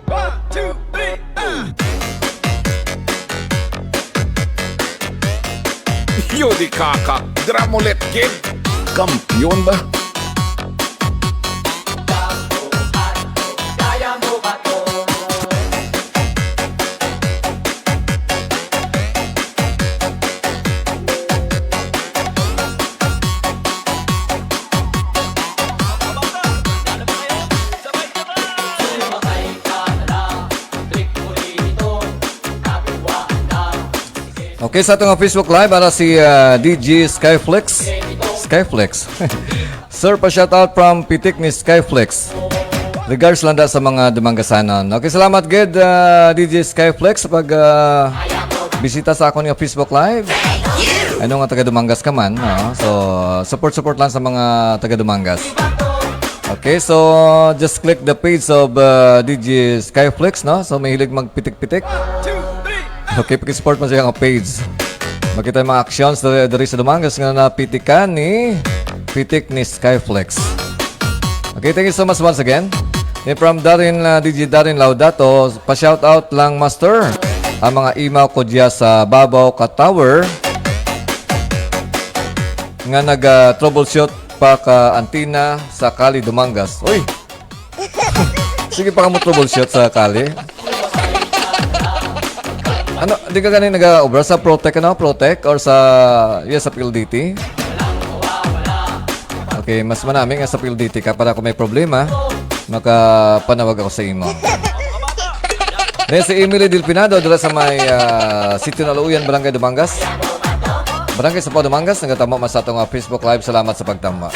One, two, three, ah! Yo, di kaka, Dramulet Kid. Kampiyon ba? Okay, sa ato nga Facebook Live, ara si, ah, D J Skyflex. Skyflex. Sir, pa-shoutout from Pitik ni Skyflex. Regards lang da sa mga Dumanggasanon. Okay, salamat gid, ah, D J Skyflex, sa pag, ah, bisita sa akon nga Facebook Live. Ano nga taga Dumangas ka man, no? So, support-support lang sa mga taga Dumangas. Okay, so just click the page of, uh, D J Skyflex, no? So, may hilig magpitik-pitik. Okay, pakisupport mo siya nga page. Makita yung mga actions diri, diri sa Dumangas nga napitikan ni Pitik ni Skyflex. Okay, thank you so much once again. Then from Darin, uh, D J Darin Laudato, pa-shout out lang, Master. Ang mga imaw ko diya sa babaw ka tower nga nag, uh, troubleshoot pa ka antenna sa Kali Dumangas. Uy! Sige pa ka mo troubleshoot sa Kali. Ano, di ka gani nag-obra sa Protec, ano? Protec or sa, yes, sa P L D T? Okay, mas manami nga sa P L D T ka para kung may problema, makapanawag ako sa imo. Then si Emily Delfinado, dira sa may, ah, Sitio Naluyan, Barangay Dumangas. Barangay Sampaw, Dumangas, nagatamo man sa atong, ah, Facebook Live. Salamat sa pagtama.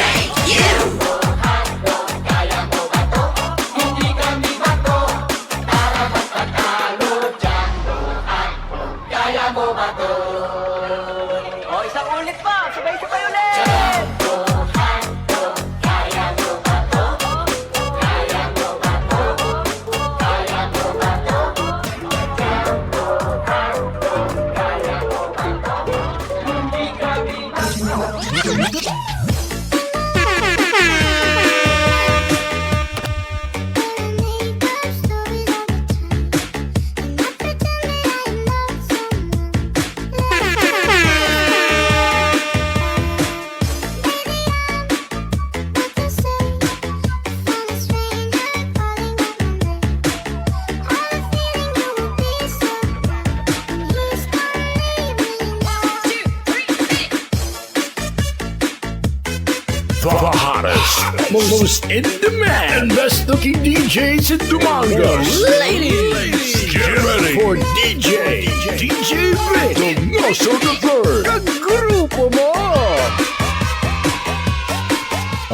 The hottest, most in demand, and best looking D Js in Dumangas. Ladies, get ready for D J, D J Vic, the Muscle the Third. Kag grupo mo.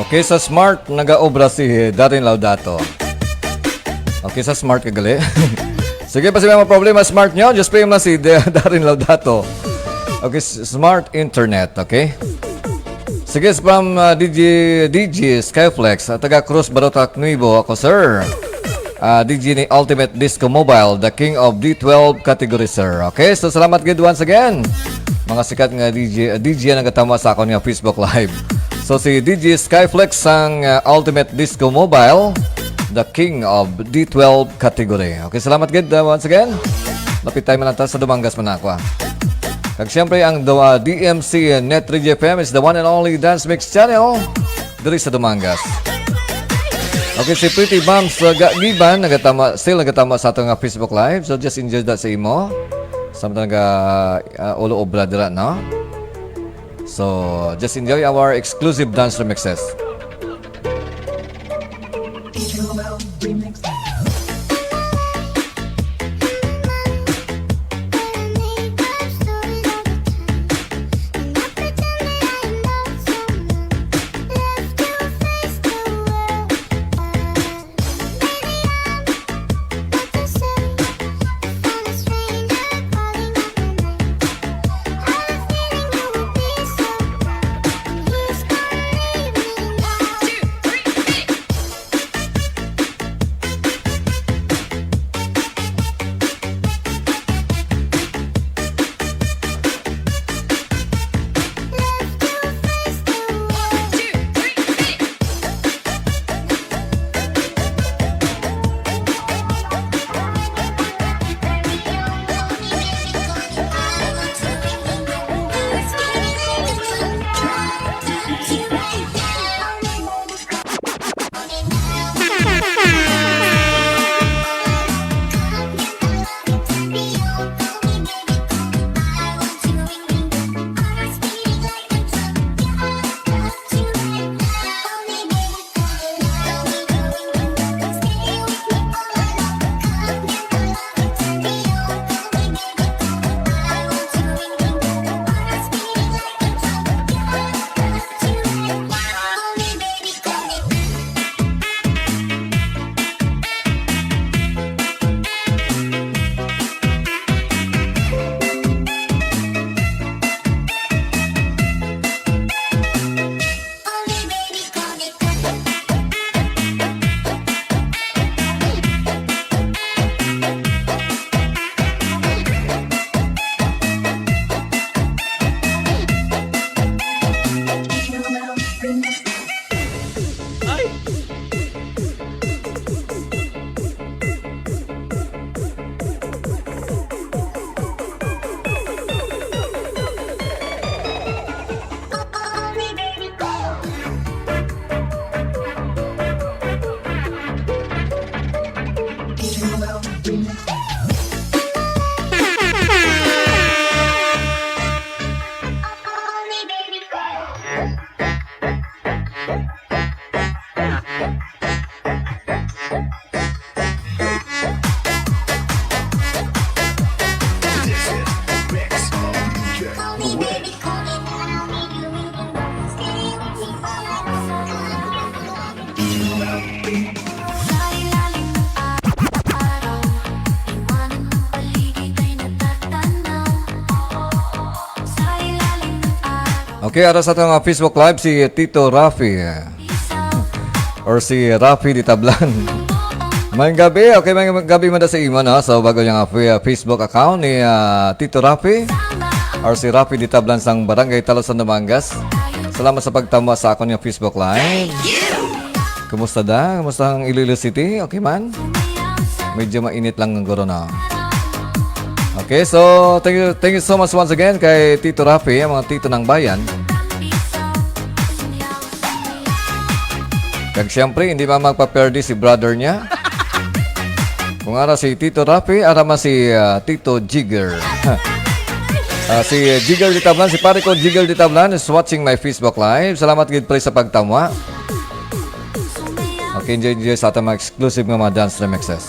Okay, sa Smart, nagaobra si Darren Laudato. Okay, sa Smart kagali. Sige, pa sa mga problema, Smart nyo, just pay mo na si Da-, Darren Laudato. Okay, s-, Smart Internet, okay? Sige, from, uh, D J, D J Skyflex, uh, taga Cruz Barotac Nuevo ako, sir. Uh, D J ni Ultimate Disco Mobile, the king of D twelve category, sir. Okay, so salamat gid once again. Mga sikat nga D J, uh, D J ang nagatama sa akon nga Facebook Live. So si D J Skyflex sang, uh, Ultimate Disco Mobile, the king of D twelve category. Okay, salamat gid, uh, once again. Lapit tayo man lang ta sa Dumangas man ako, ah. Kag siyempre, ang dawa D M C Net Radio F M is the one and only dance mix channel diri sa Dumangas. Okay, si Pretty Bams, uh, Ga-, Giban, nagatama, still nagatama sa ato nga Facebook Live. So, just enjoy that sa imo. Samtang naga, uh, ulo obra dira, no? So, just enjoy our exclusive dance remixes. Okay, ara sa atong, ah, Facebook Live, si Tito Rafi, eh, or si Rafi di Tablan. Maayong gabi, okay, maayong gabi man sa imo, no? So, bago niya nga, ah, Facebook account ni, ah, Tito Rafi, or si Rafi di Tablan sang Barangay Talusan, Dumangas. Salamat sa pagtama sa akon nga Facebook Live. Kumusta da? Kumusta ang Iloilo City? Okay man? Medyo mainit lang ang guro na. Okay, so thank you, thank you so much once again kay Tito Rafi, ang mga tito ng bayan. Kag siyempre, hindi man magpaperde si brother niya. Kung ara si Tito Rafi, ara man si, ah, Tito Jigger. Ah, si Jigger de Tablan, si pare ko Jigger de Tablan is watching my Facebook Live. Salamat gid, pre, sa pagtama. Okay, enjoy, enjoy sa atong mga exclusive nga mga dance remixes.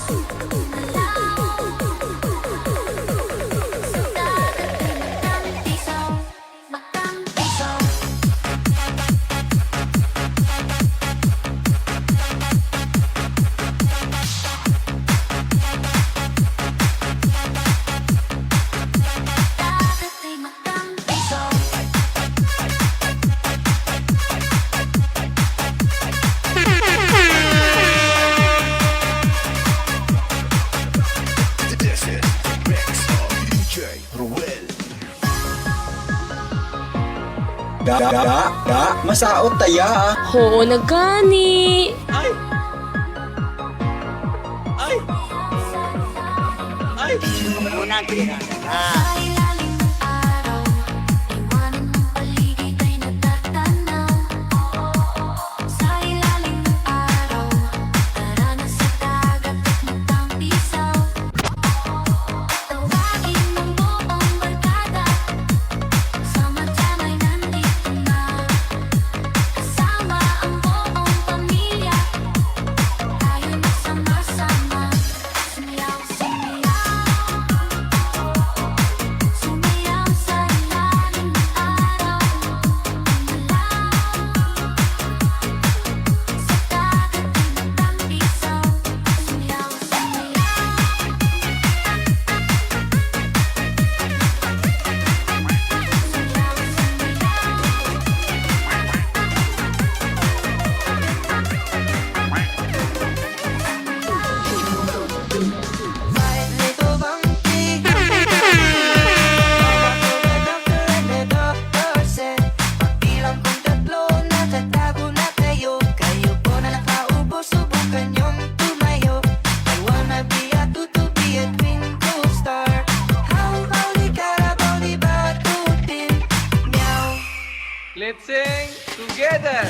Da, da, da, masaot ta ya. Oo na gani. Ay! Ay! Ay! Una ang tira. Ah. Let's sing together.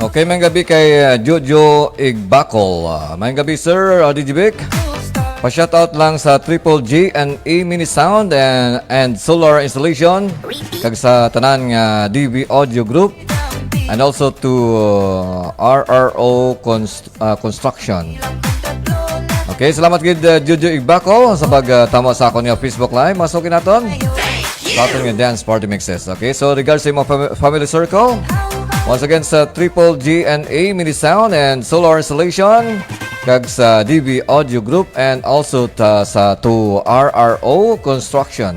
Okay, may gabi kay, uh, Jojo Igbakol. Uh, may gabi, Sir, uh, D J Vic. Pa-shoutout lang sa Triple G and A Mini Sound and, and Solar Installation. Kag sa tanan nga D V Audio Group. And also to, uh, R R O Const-, uh, Construction. Okay, salamat gid, uh, Jojo Igbakol sa pag, uh, tama sa akon nga Facebook Live. Masukin naton. Sa aton nga dance party mixes. Okay, so regards sa imong fam-, family circle. Once again, sa Triple G and A Mini Sound and Solar Installation, kag sa D V Audio Group, and also ta, sa to R R O Construction.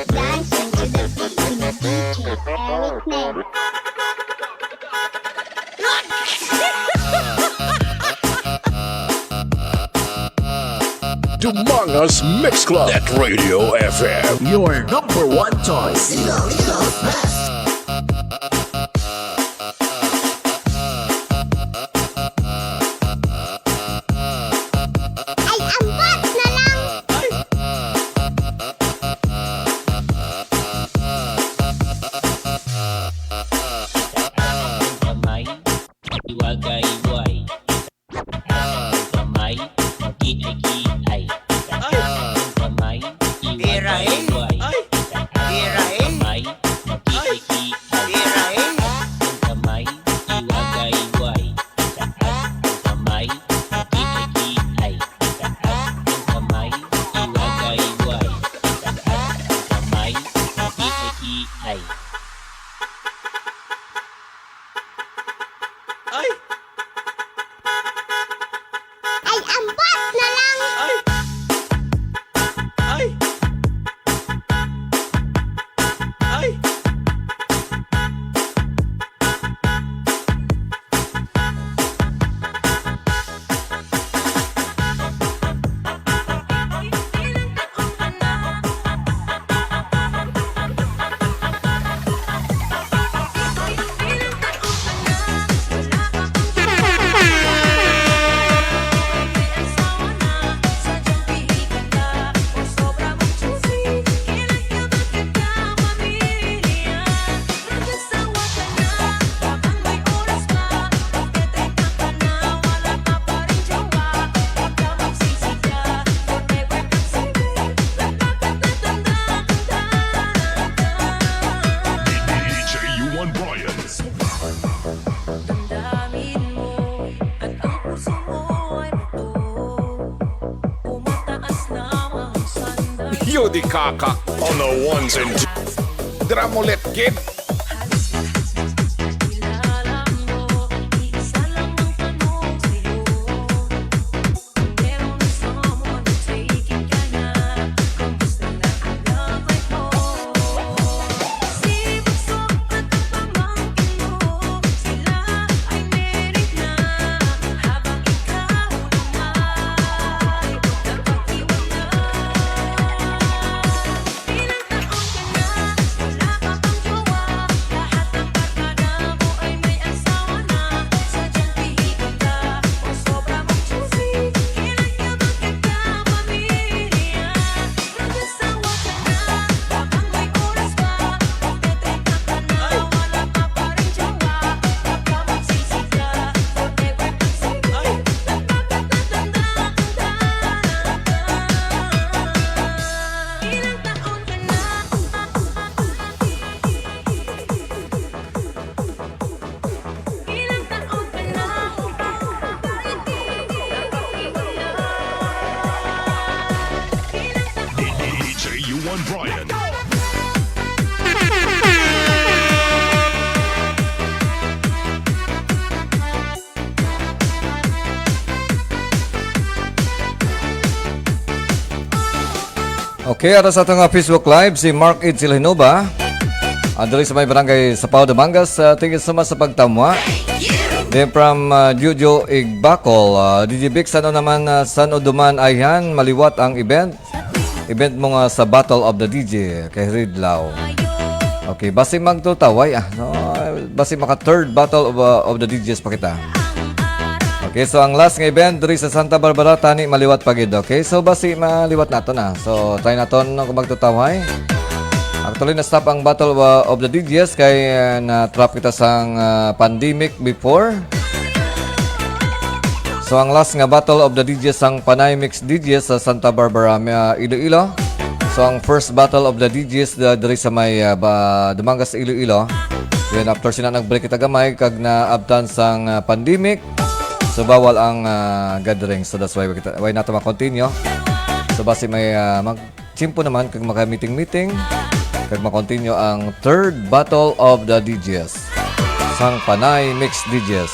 Dancing to the beat with D J Eric Name. Dumangas Mix Club at Radio F M. Your number one choice. Iwagay-way. Kamay, kiay-kiay. Kamay, iwagay-way. Kamay, kiay-kiay. Kamay, iwagay-way. Kamay, kiay-kiay. Kamay, iwagay-way. Kamay, kiay-kiay. Ay! Ay, ambot na lang! Ay! Ay! Ay! D J Yuan Brian. Yodi Kaka on the ones and twos. Dira mo let get. D J Yuan Brian. Okay, ara sa ato nga Facebook Live, si Mark Ed Silhinova. Ah, diri sa may barangay Sapaw, Dumangas. Ah, thank you so much sa pagtamwa. Then from, ah, Jojo Igbakol, ah, D J Vic, san-o naman, ah, san-o duman ayhan, maliwat ang event? Event mo nga sa Battle of the D J kay Ridlaw. Okay, basi magtutaway, ah, no? Basi maka third Battle of, uh, of the D Js pa kita. Okay, so ang last nga event diri sa Santa Barbara, tani maliwat pa gid. Okay, so basi maliwat nato na. So try naton, no, kung magtutaway. Actually, na-stop ang Battle of, uh, of the D Js kay, uh, na-trap kita sang, uh, pandemic before. So ang last nga Battle of the D Js sang Panay Mix D Js sa Santa Barbara, uh, Iloilo. So ang first Battle of the D Js da, diri sa may, uh, ba, Dumangas, Iloilo. Then after sina nag-break kita gamay kag naabtan sang, uh, pandemic. So bawal ang, uh, gathering. So that's why kita, why nato ma-continue. So basi may, uh, mag-, tiyempo naman kag maka-meeting-meeting, kag ma-continue ang third Battle of the D Js sang Panay Mix D Js.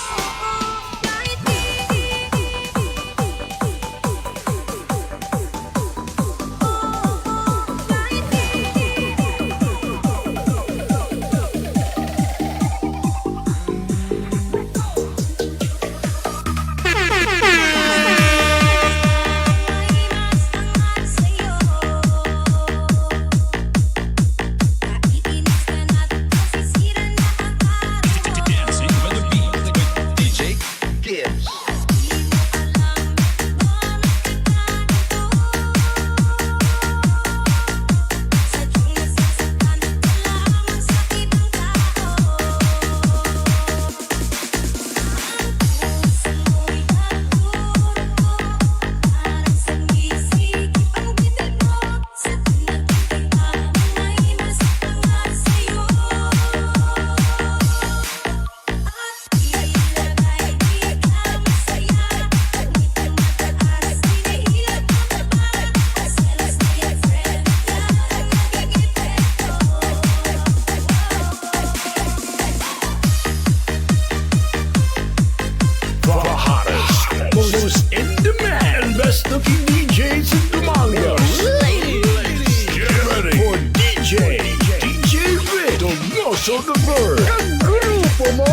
The D Js in Dumangas. Ladies, get ready for D J, D J Vic, the Rosso the Bird. Kagrupo mo!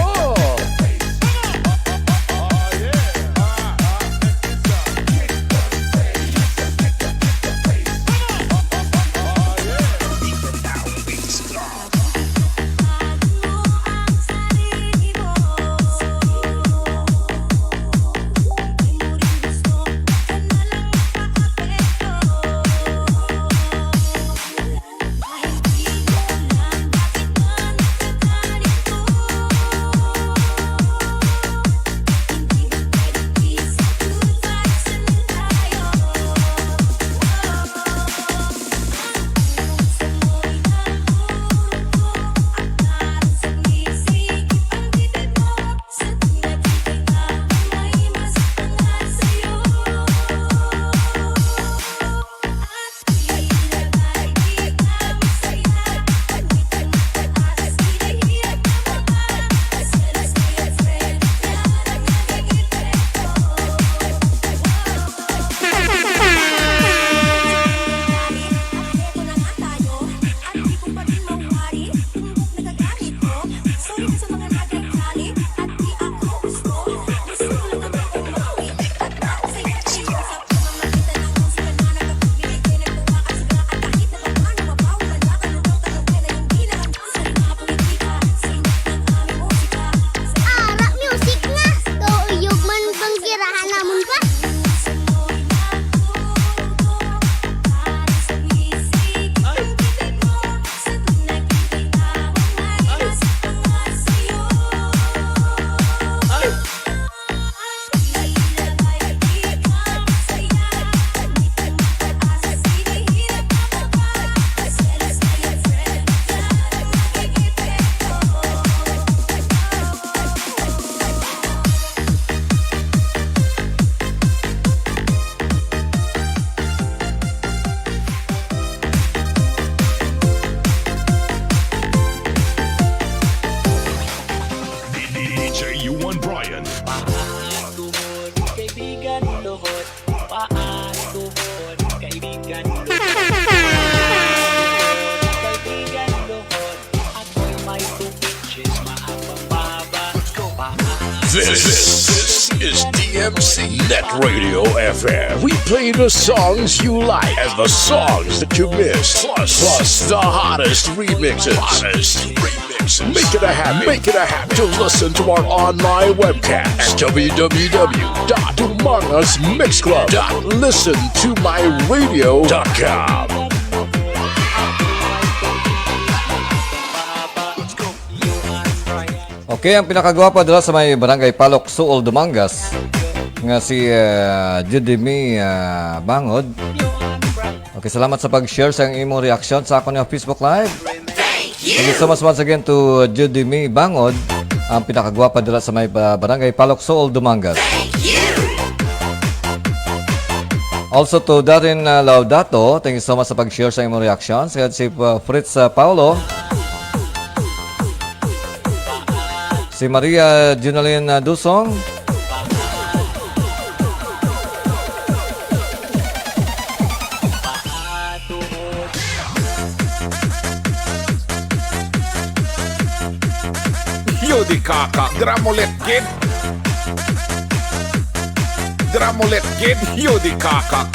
Ara, music nga. Tuyo man bang girahan namon pa. D J Yuan Bryant. Paa tuhod, kaibigan, luhod. Paa tuhod, kaibigan, luhod. Paa tuhod, kaibigan, luhod. Ako'y may two inches, mahabang mahaba. Paa. This is D M C Net Radio F M. We play the songs you like and the songs that you miss, plus, plus the hottest remixes. Hottest remixes. Make it a habit. Make it a habit to listen to our online webcast at w w w dot dumangas mix club dot listen to my radio dot com. Okay, ang pinakagwapa dira sa may Barangay Palok, Suol, Dumangas, nga si, ah, Judemy, ah, Bangod. Okay, salamat sa pag-share sa imong reaksyon sa akon nga Facebook Live. Thank you so much once again to Judemy Bangod, ang pinakagwapa dira sa may, ah, Barangay Palok, Suol, Dumangas. Also to Darren, uh, Laudato, thank you so much sa pag-share sa imong reaction. Si, si, uh, Fritz, uh, Paulo. Si Maria Junalyn, uh, Dusong. Yo di kaka, gramolet gid. Gramolet gid, yo di kaka.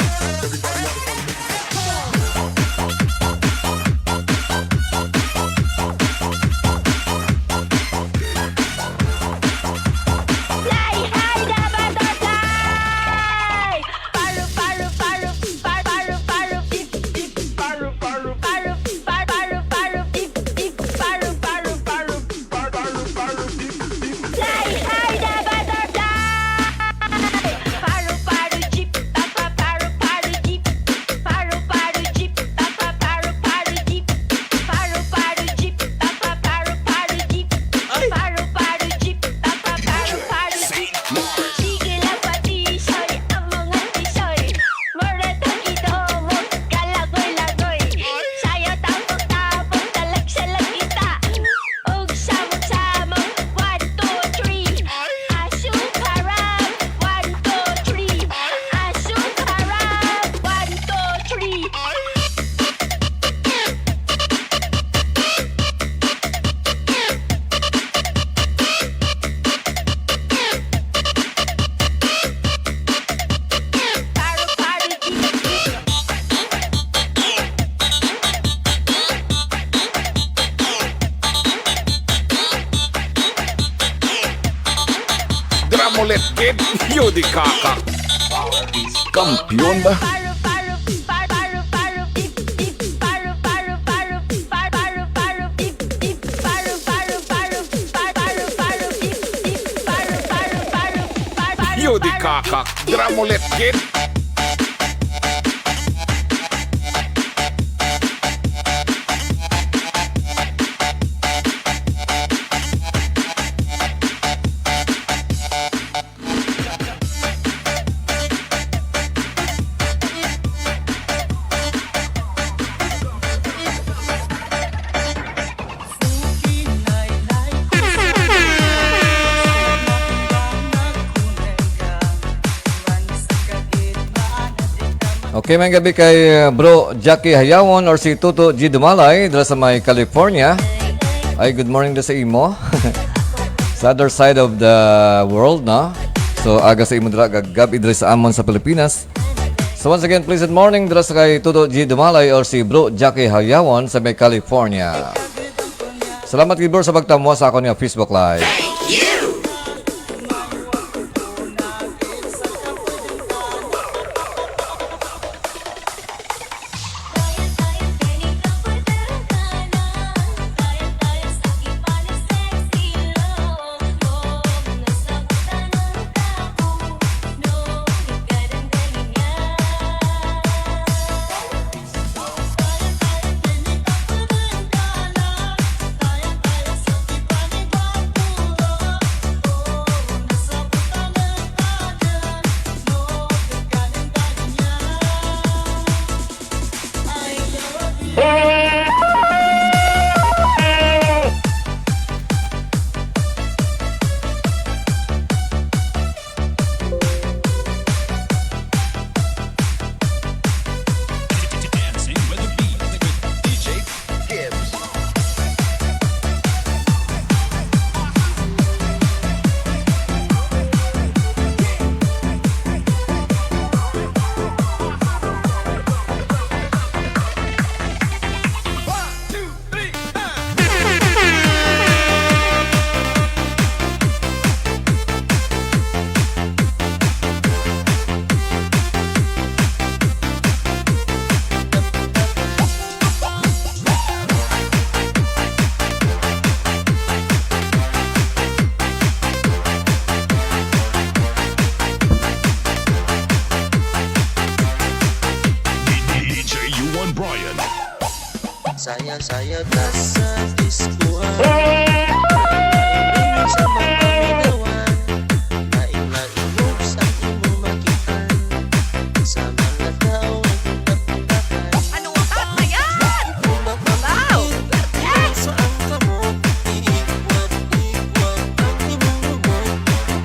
Mulit, kid. Yo, di kaka. Kampiyon ba? Yo, di kaka. Dira mulit, kid. Okay, may gabi kay, uh, Bro Jackie Hayawon or si Tuto G Dumalay dira sa may California. Ay, good morning da sa imo. Sa other side of the world, no? So, aga sa imo dira, gab-i diri sa amon sa Pilipinas. So, once again, pleasant morning dira sa kay Tuto G Dumalay or si Bro Jackie Hayawon sa may California. Salamat gid, bro, sa pagtamwa sa akon nga Facebook Live. D J Yuan Brian. Sayang-sayang ka sa diskuhan. Sa mga binawan, lain-lain mo sa imo makitaan. Sa mga tao ang pagpagdakan. Ano ka ba yan? Wow! Sa ang kamot, iikwat-ikwat ang imong lubot.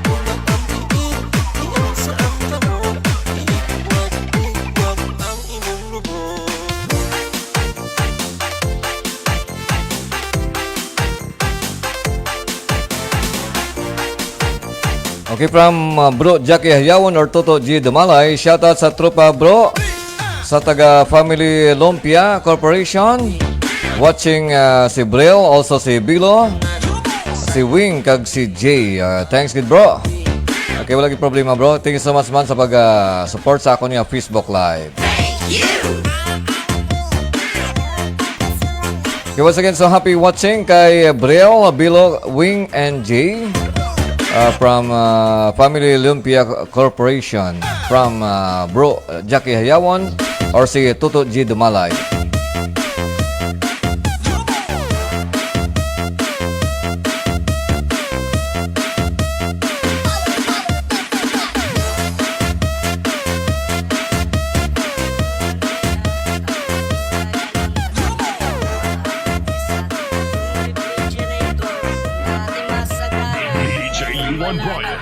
Pula ang tiil, tiil sa ang kamot, iikwat-ikwat ang imong lubot. Okay, from, uh, Bro Jackie Hayawon or Toto G Dumalay, shoutout sa tropa, bro, sa taga Family Lumpia Corporation. Watching, uh, si Bril, also si Bilo, si Wing, kag si Jay. Uh, thanks gid, bro. Okay, wala gid problema, bro. Thank you so much, man, sa pag, uh, support sa akon nga Facebook Live. Okay, once again, so happy watching kay Bril, Bilo, Wing, and Jay, uh, from, uh, Family Lumpia Corporation, from, uh, Bro Jackie Hayawon or si Tuto G Dumalay. D J Yuan Brian.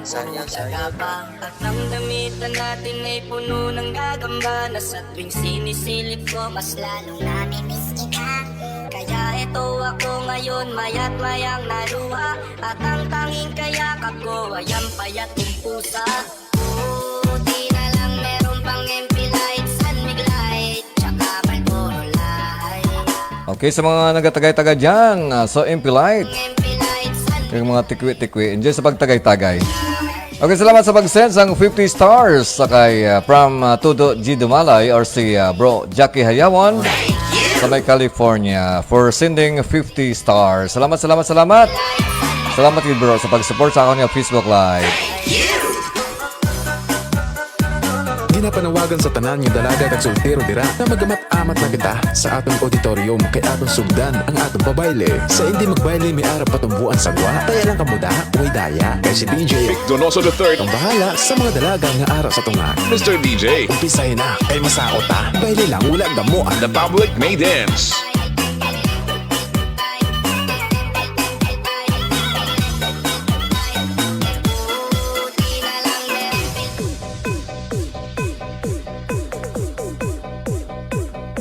Sayang-sayang ka. At ang damitan natin ay puno ng gagamba na sa tuwing sinisilip ko, mas lalong namimiss kita. Kaya eto ako ngayon, maya't mayang naluha. At ang tanging kayakap ko ay ang payat kong pusa. Buti na lang meron pang M P Light, San Mig Light, tsaka Marlboro Light. Okay, sa mga nagatagay-tagay dyan, ah, so M P Light. M P Light, San Yung mga tikwi-tikwi. Enjoy sa pagtagay-tagay. Okay, salamat sa pag-send sang fifty stars sa kay, ah, from, ah, Tudo G Dumalay or si, ah, Bro Jackie Hayawan. Sa may California for sending fifty stars. Salamat, salamat, salamat. Salamat gid, bro, sa pag-support sa akon nga Facebook Live. Ginapanawagan sa tanan nga dalaga kag soltero dira nga magamat-amat na kita sa aton auditorium kay aton sugdan ang aton pabayle. Sa hindi magbayle may ara patumboan sa gwa, kaya lang kamo da, way daya. Kay si D J Vic Donoso the third ang bahala sa mga dalaga nga ara sa tunga. Mister D J, umpisahin na kay masaot ta. Bayle lang, wala gamo. The public may dance.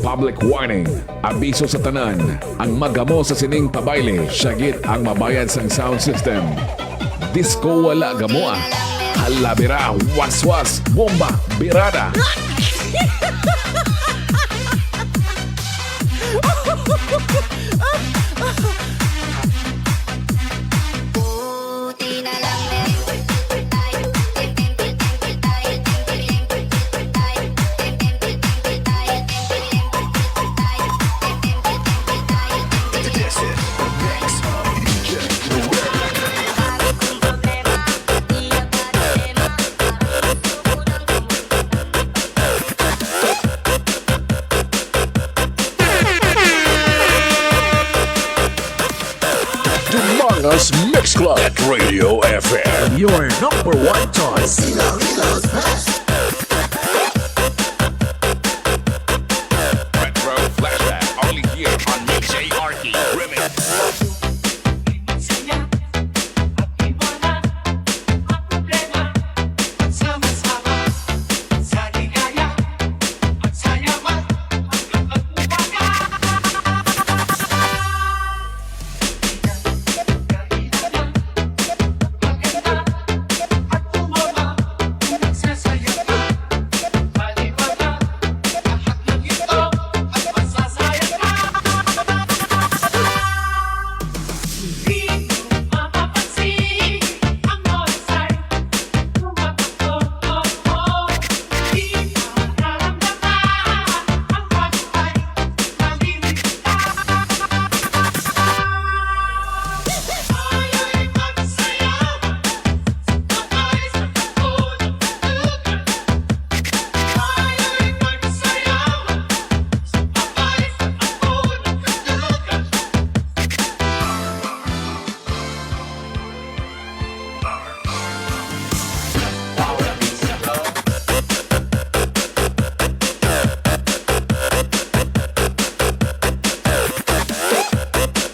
Public warning. Abiso sa tanan. Ang magamo sa sining pabayle, siya gid ang mabayad sang sound system. Disco wala gamo, ah. Halabira, waswas, bomba, birada. Dumangas Mix Club at Radio F M. Your number one choice. Retro Flashback, only here on Mix J R T Remix.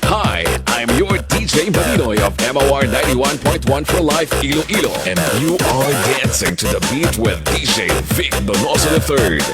Hi, I'm your D J Marinoy of M O R ninety-one point one for Life Iloilo, and you are dancing to the beat with D J Vic Donoso the third.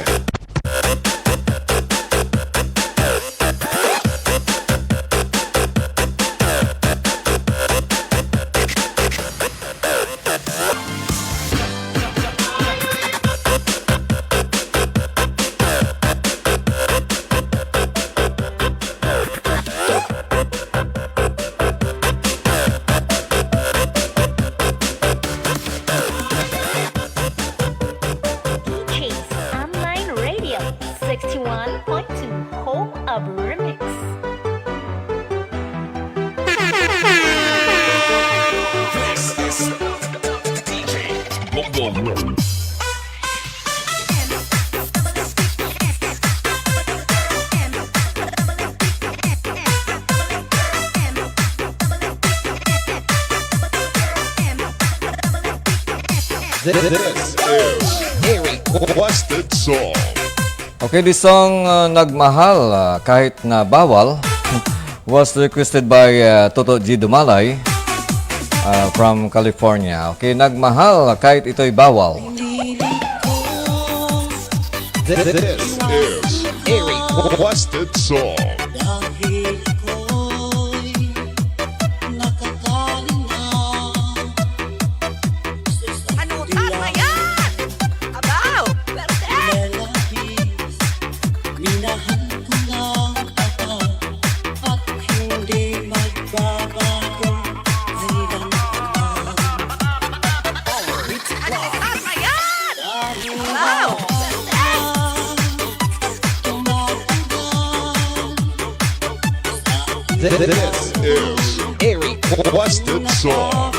D J's Online Radio, sixty-one point two, home of Remix. This is D J Bongbong. This is a requested song. Okay, this song, uh, Nagmahal, uh, Kahit Na Bawal, was requested by, uh, Toto G Dumalay, uh, from California. Okay, Nagmahal, Kahit Ito'y Bawal. This is a requested song. Ano tama yan? Abaw! Perte! Minahal ko lang at hindi magbabago. Star.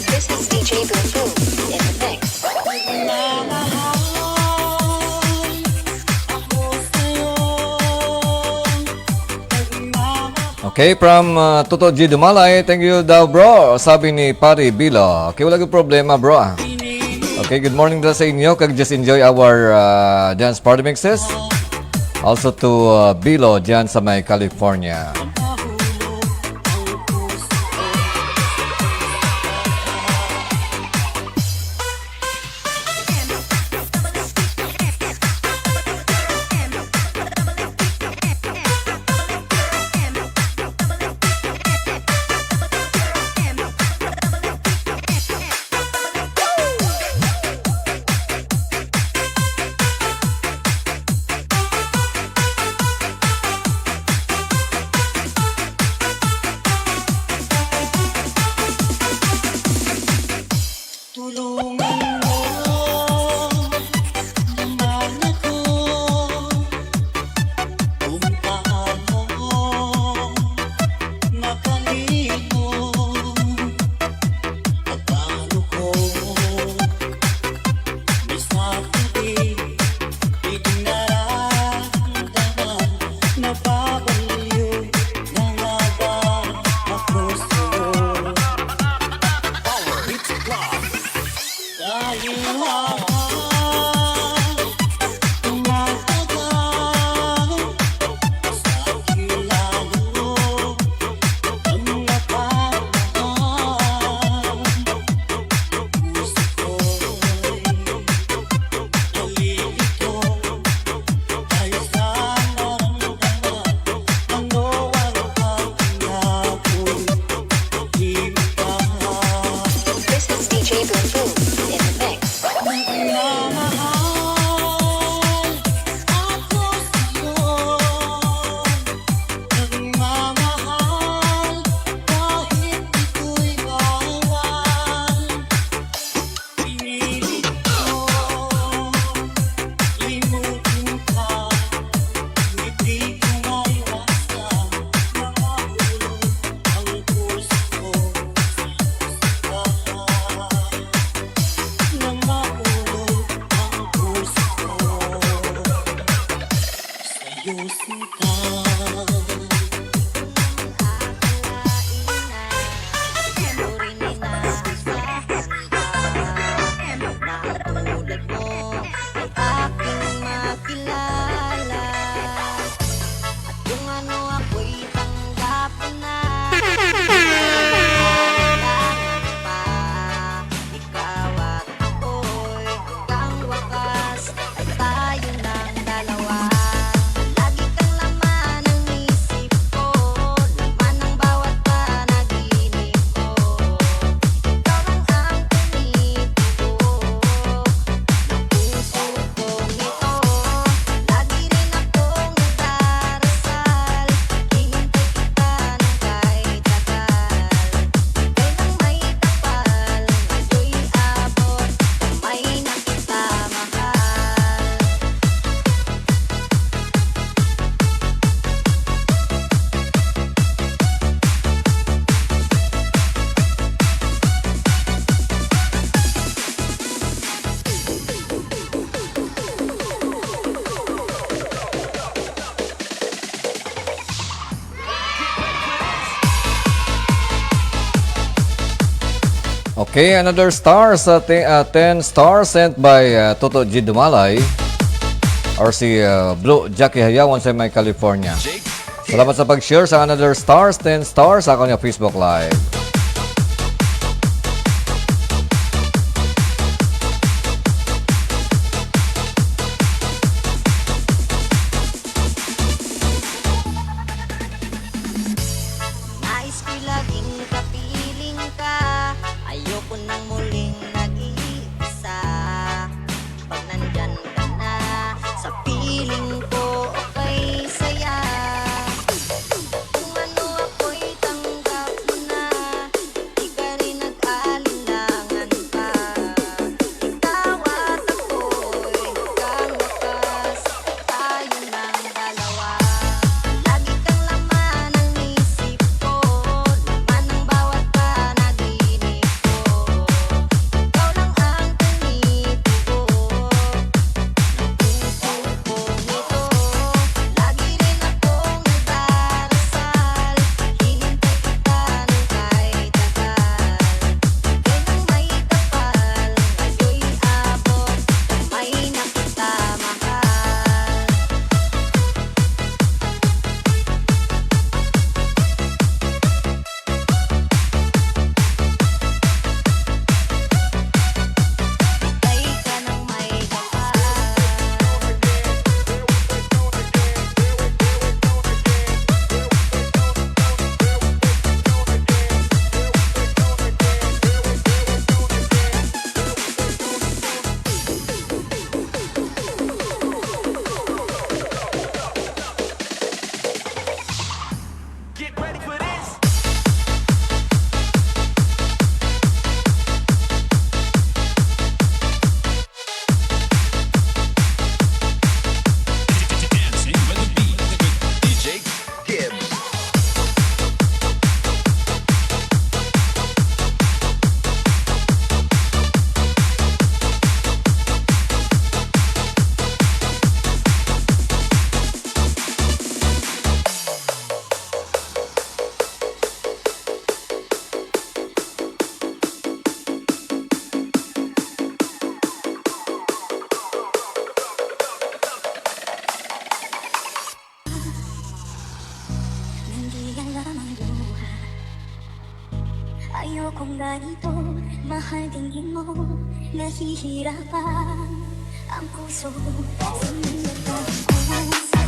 This is D J Boom Boom in the mix. Okay, from, uh, Toto G Dumalay, thank you daw, bro, sabi ni Pari Bilo. Okay, wala gyud problema, bro, ah. Okay, good morning daw sa inyo, kag just enjoy our, uh, dance party mixes. Also to, uh, Bilo dyan sa may California. Tulungan mo naman ako kung paano makalimot. Paano ko masakit? Di ko nararamdaman, nababalyo na nga ba ako sa'yo? Power Hits Club. Dahil habang tumatagal, sa akin lalo ang napamahal. Puso ko'y nalilito. This is D J Boom Boom in the mix. Pinilit ko limutin ka, hindi ko maiwasan na mahulog ang puso ko sa iyong sika. Na mahulog ang puso ko sa iyong sika. Tulad mo ay aking makilala. At kung ano ako'y tanggap ko na, kailangan pa ikaw at ako'y hanggang wakas. Ay tayo ng dalawa. Lagi kang laman ng isip ko, laman ng bawat panaginip ko. Ikaw lang ang pinipili ko, ng puso kong ito. Lagi rin akong nagdarasal, hihintay kita ng kay tagal. Ika'y nang may tapal, ngayon'y abot, kamay na kita mahal. Okay, another star sa ti-, ah, ten stars sent by, ah, Toto G Dumalay or si, ah, Blue Jackie Hayawan sa may California. Salamat sa pag-share sa another stars, ten stars sa akon nga Facebook Live. Nais ko'y laging kapiling ka, ayoko nang muling nag-iisa. Pag nandyan ka na sa piling ko, okay saya. Kung ano ako'y tanggap mo Ayokong ganito, mahal, tingin mo, nahihirapan ang puso sa mga taong kusa.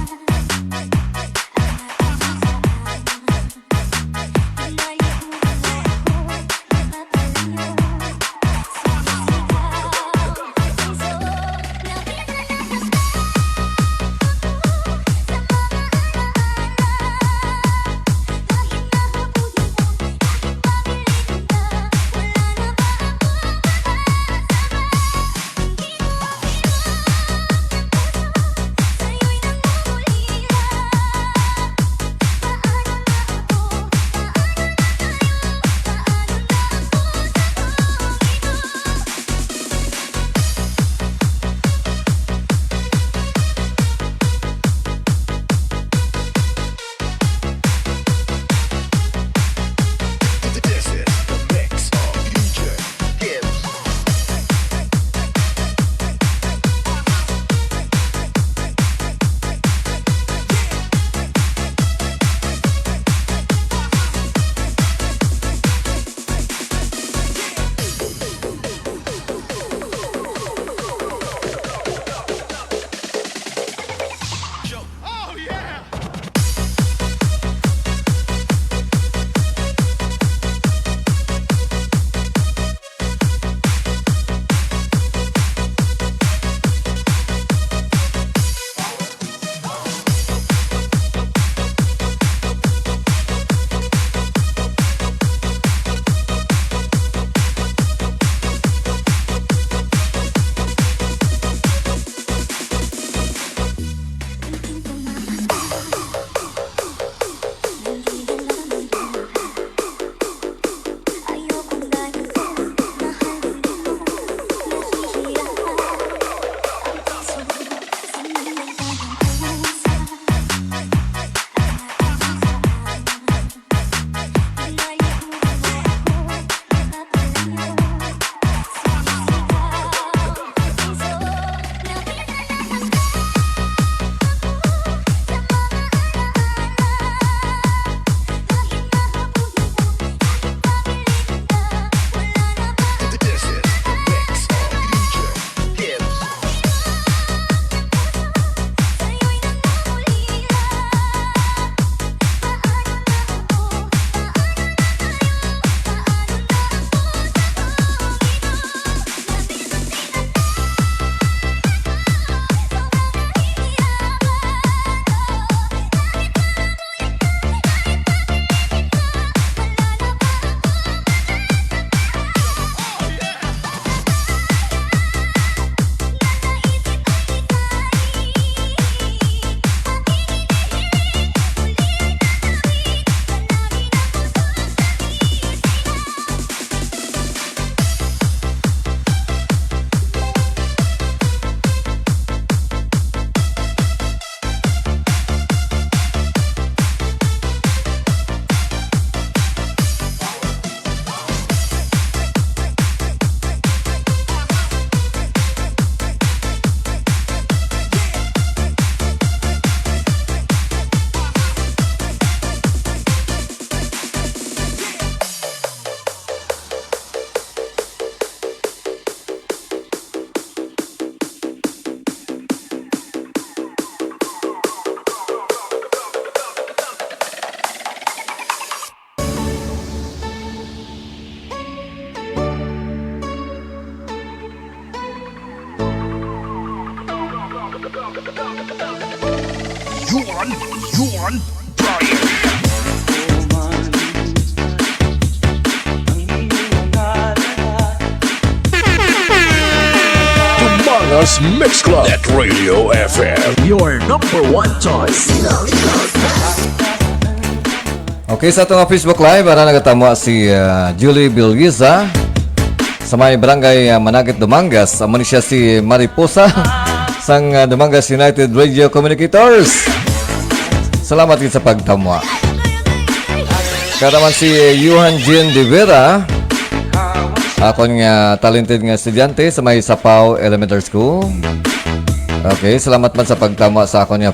Yuan, Yuan, Brian. Tumangas Mix Club at Radio F M. Your number one choice. Okay, sa ato nga Facebook Live, ara nagatamwa si ah, Julie Bilwiza sa may barangay ah, Managit, Dumangas. Amo ni siya si Mariposa sang ah, Dumangas United Radio Communicators. Salamat gid sa pagtamwa. Karaman si Johan Jean de Vera, akon nga talented nga estudyante sa may Sapao Elementary School. Okay, salamat man sa pagtamwa sa akon nga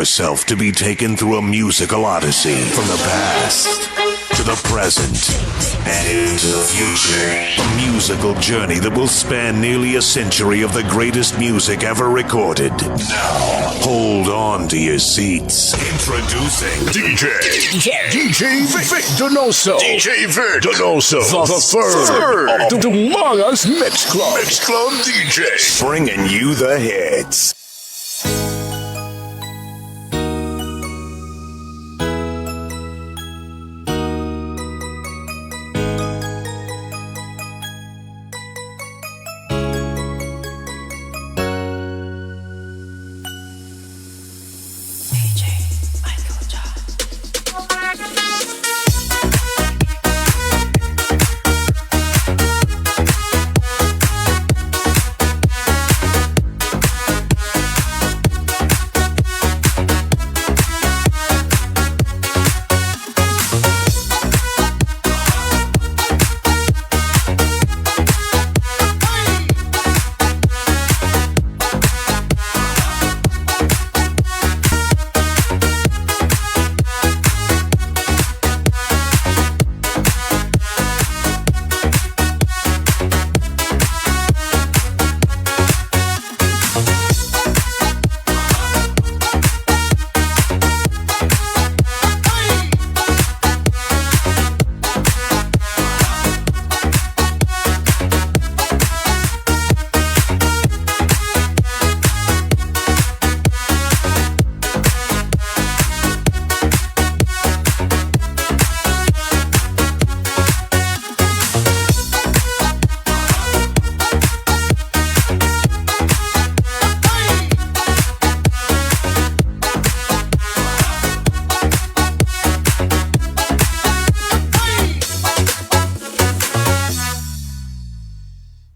yourself to be taken through a musical odyssey from the past to the present and into the future. A musical journey that will span nearly a century of the greatest music ever recorded. Now, hold on to your seats. Introducing D J, D J, D J Vic, Vic Donoso, D J Vic Donoso, the, the third, third of the Mangas Mix Club. Mix Club D J, bringing you the hits.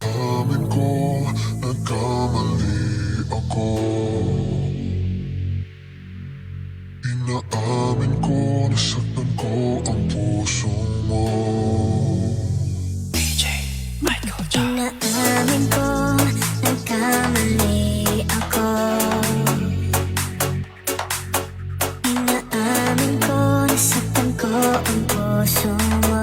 Amin ko, nagkamali ako. Inaamin ko, nasaktan ko ang puso mo. D J Michael John. Inaamin ko, nagkamali ako. Inaamin ko, nasaktan ko ang puso mo.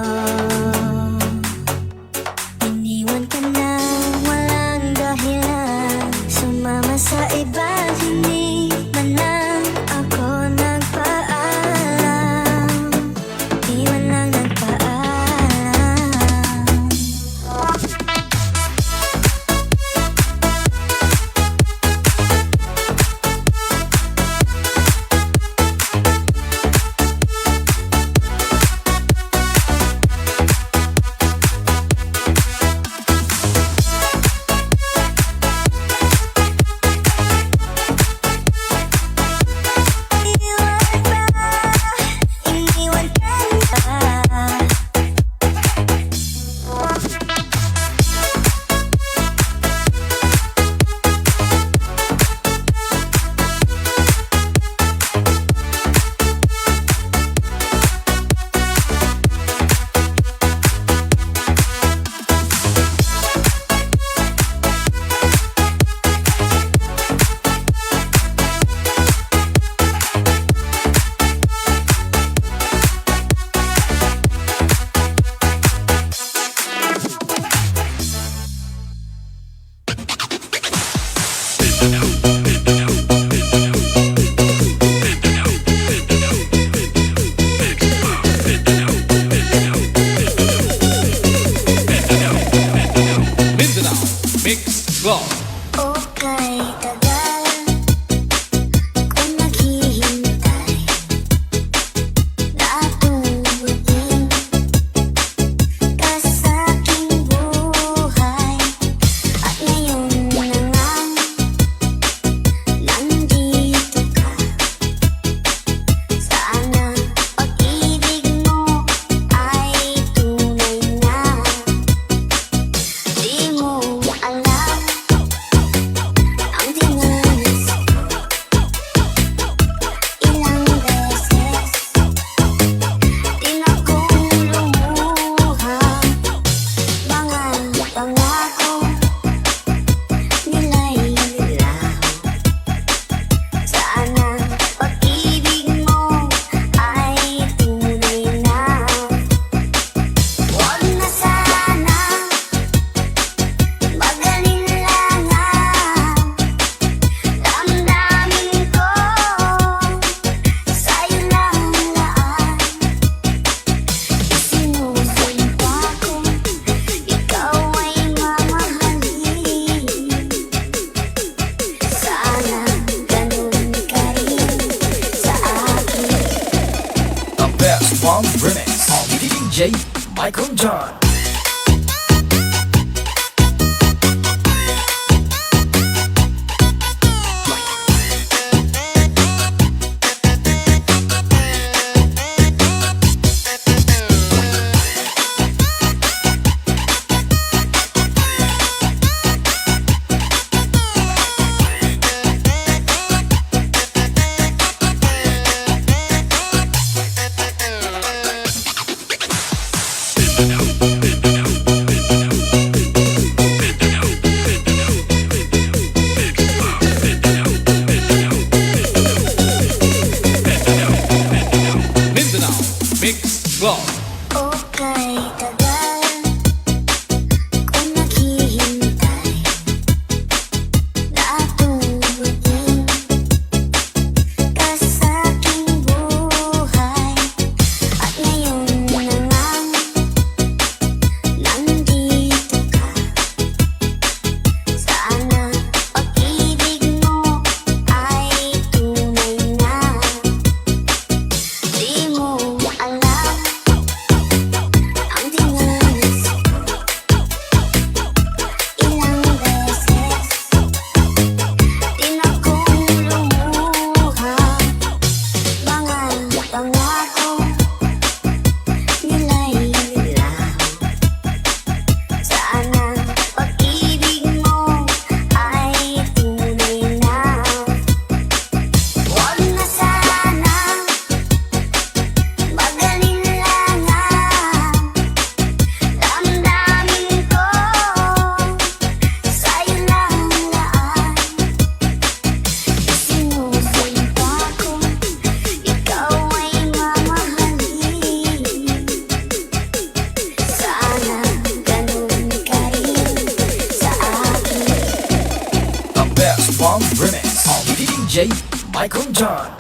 Iniwan ka na walang dahilan, sumama sa iba, hindi man lang ako nagpaalam. Di man lang nagpaalam. Best Bomb Remix of D J Michael John. Mindanao Mix Club. Okay, tagal ko naghihintay na dumating ka sa aking buhay. At ngayon na nga, nandito ka. Sana pag-ibig mo ay tunay na. Di mo alam ang dinanas ko. Ilang beses din akong lumuha. Mga pangako nila'y nilaw. Sana pag-ibig mo ay tunay na. Huwag na sana mag-alinlangan. Damdamin ko sa'yo lang laan. Isinusunod ako, ikaw ay mamahalin. Sana ganun ka rin sa akin. The Best Bomb Remix of D J Michael John.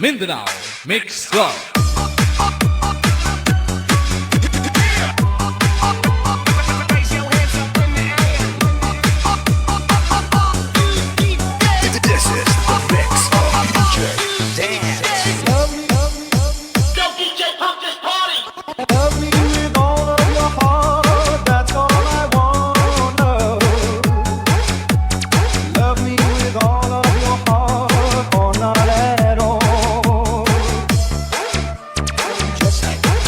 Mindanao Mix Club. This is the mix of D J Dan. Yo, D J, pump this party. Love me with all of your heart, that's all I wanna know. Love me with all of your heart, or not at all. Just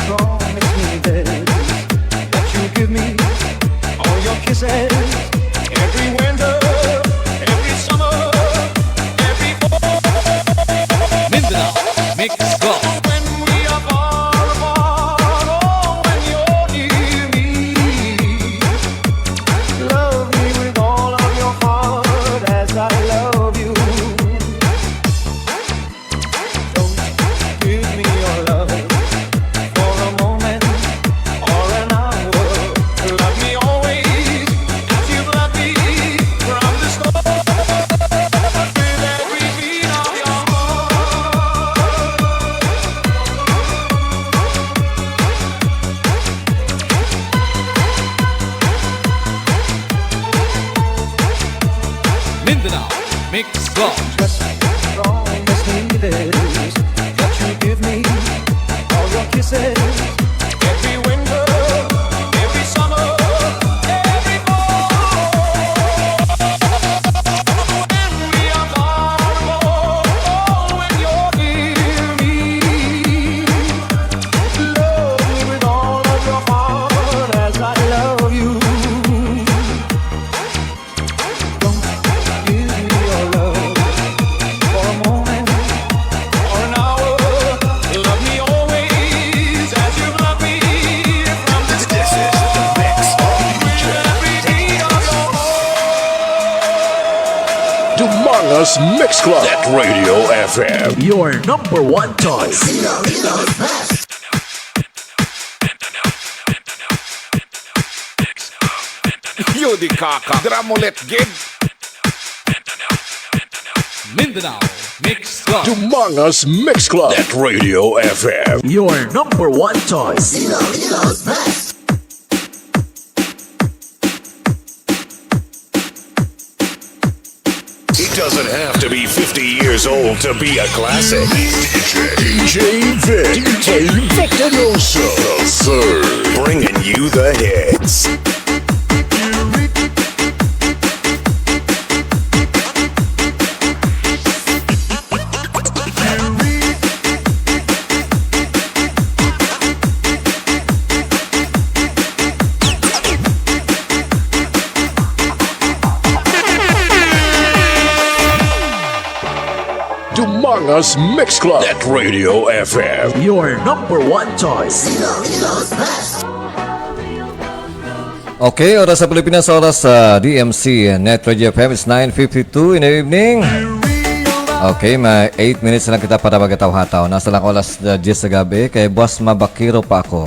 promise me this, that you give me all your kisses, every winter, every summer, every fall. Mindanao Mix Club. When we are far apart, oh, when you're near me, love me with all of your heart as I love you. Don't give me your love for a moment or an hour. Love me always as you love me from the start. With every beat of your heart. Mindanao Mix Club. Just promise me this, that you give me all your kisses. Every winter, every summer, every fall. When we are far apart, oh, when you're near me, love me with all of your heart as I love you. Don't give me your love for a moment or an hour. Love me always as you love me from the start. This is the mix of D J. With every beat of your heart. Dumangas Mix Club at Radio F M. Your number one choice. Yo, di kaka. Dira mo let gid. Mindanao Mix Club. Dumangas Mix Club at Radio F M. Your number one choice. It doesn't have to be fifty years old to be a classic. D J Vic, D J Vic Denoso, sir, bringing you the hits. Dumangas Mix Club at Radio F M. Your number one choice. Okay, oras sa Pilipinas, oras sa D M C Net Radio F M is nine fifty-two in the evening. Okay, may eight minutes lang kita para magataw-hataw. Nasa lang oras na diyes sa gabi, kay Boss Mabakiro pa ako.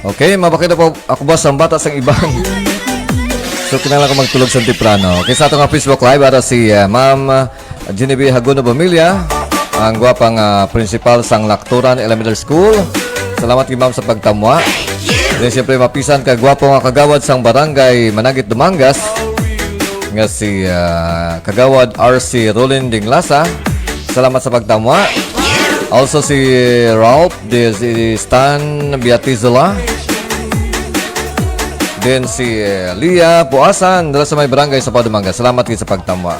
Okay, Mabakiro pa ako, Boss, ang bata sang iban. So, kinahanglan ko magtulog sa temprano. Okay, sa atong Facebook Live, ara si, ah, Ma'am Genevieve Haguno Bamilya, ang gwapang, ah, principal sang Lactoran Elementary School. Salamat kay Ma'am sa pagtamwa. Then, siyempre, mapisan ka gwapo nga kagawad sang Barangay Managit, Dumangas, nga si, ah, Kagawad R C Rolin Dinglasa. Salamat sa pagtamwa. Also, si Ralph Diaz, si Stan Biatizola. Then, si, eh, Lia Puasan, dala sa may Barangay Sapaw, Dumangas. Salamat kay sa pagtamwa.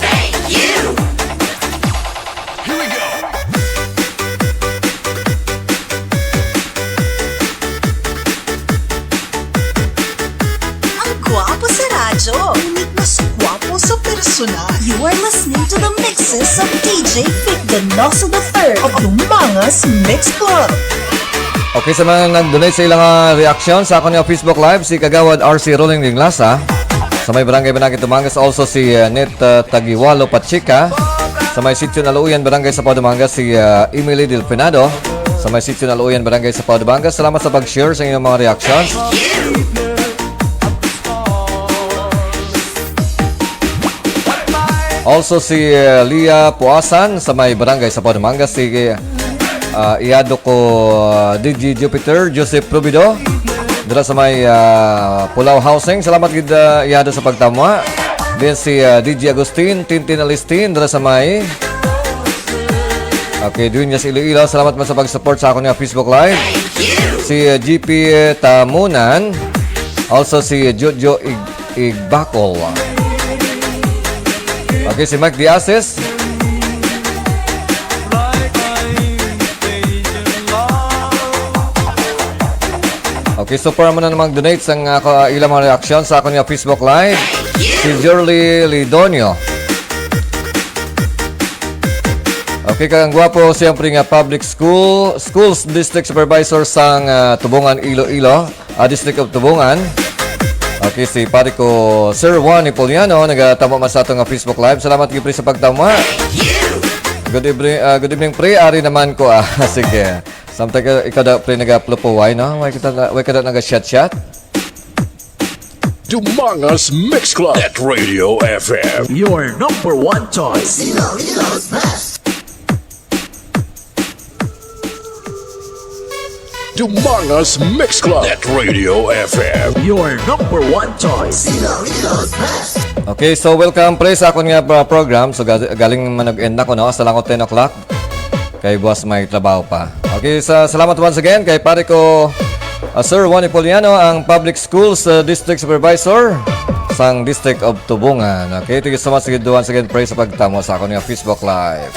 Ang gwapo sa radyo, ngunit mas gwapo sa personal. You are listening to the mixes of D J Vic Denoso the third of Dumangas Mix Club. Okay, sa mga nag-donate sa ilang, ah, reaction sa akon nga Facebook Live, si Kagawad R C Rolling Dinglasa, sa may Barangay Managit, Dumangas. Also si, uh, Net, uh, Tagiwalo Pachika, sa may Sitio Naluyan, Barangay Sapaw, Dumangas. Si, uh, Emily Delfinado, sa may Sitio Naluyan, Barangay Sapaw, Dumangas. Salamat sa pag-share sa inyong mga reactions. Also si, uh, Lia Puasan sa may Barangay Sapaw, Dumangas. Si, uh, Iyado ko, uh, D J Jupiter, Joseph Probido. Dira sa may, uh, Pulao Housing. Salamat gid, uh, Iyado sa pagtamwa. Then si, uh, D J Agustin, Tintin Alistin, dira sa may Okay, Dueñas, Iloilo, salamat man sa pag-support sa akon nga Facebook Live. Si, uh, G P Tamunan, also si Jojo Ig-, Igbakol. Okay, si Mike Diases. Okay, so para mo na namang donate sang ako, uh, ilang mga reaksyon sa akon nga Facebook Live. Si Jorly Lidonio. Okay, kag ang gwapo, siyempre nga, public school, schools district supervisor sang, ah, Tubungan, Iloilo, ah, District of Tubungan. Okay, si pare ko, Sir Juan Ipoliano, nagatamo man sa ato nga Facebook Live. Salamat gid, pre, sa pagtama. Good evening, ah, good evening, pre. Ari naman ko, ah. Sige. Samtang ka, ikaw daw, pre, nagaplupuway, no? Way ka daw, way ka daw naga-shot-shot? Dumangas Mix Club at Radio F M. Your number one choice. Iloilo's best. Dumangas Mix Club at Radio F M. Your number one choice. Iloilo's best. Okay, so welcome, pre, sa akon nga, uh, program. So, ga-, galing man nag-end na ko, no? Sa lang ko ten o'clock. Kay buwas may trabaho pa. Okay, sa, salamat once again kay pare ko, ah, Sir Juan Ipoliano, ang Public Schools, ah, District Supervisor sang District of Tubungan. Okay, thank you so much gid once again, pre, sa pagtamo sa akon nga Facebook Live.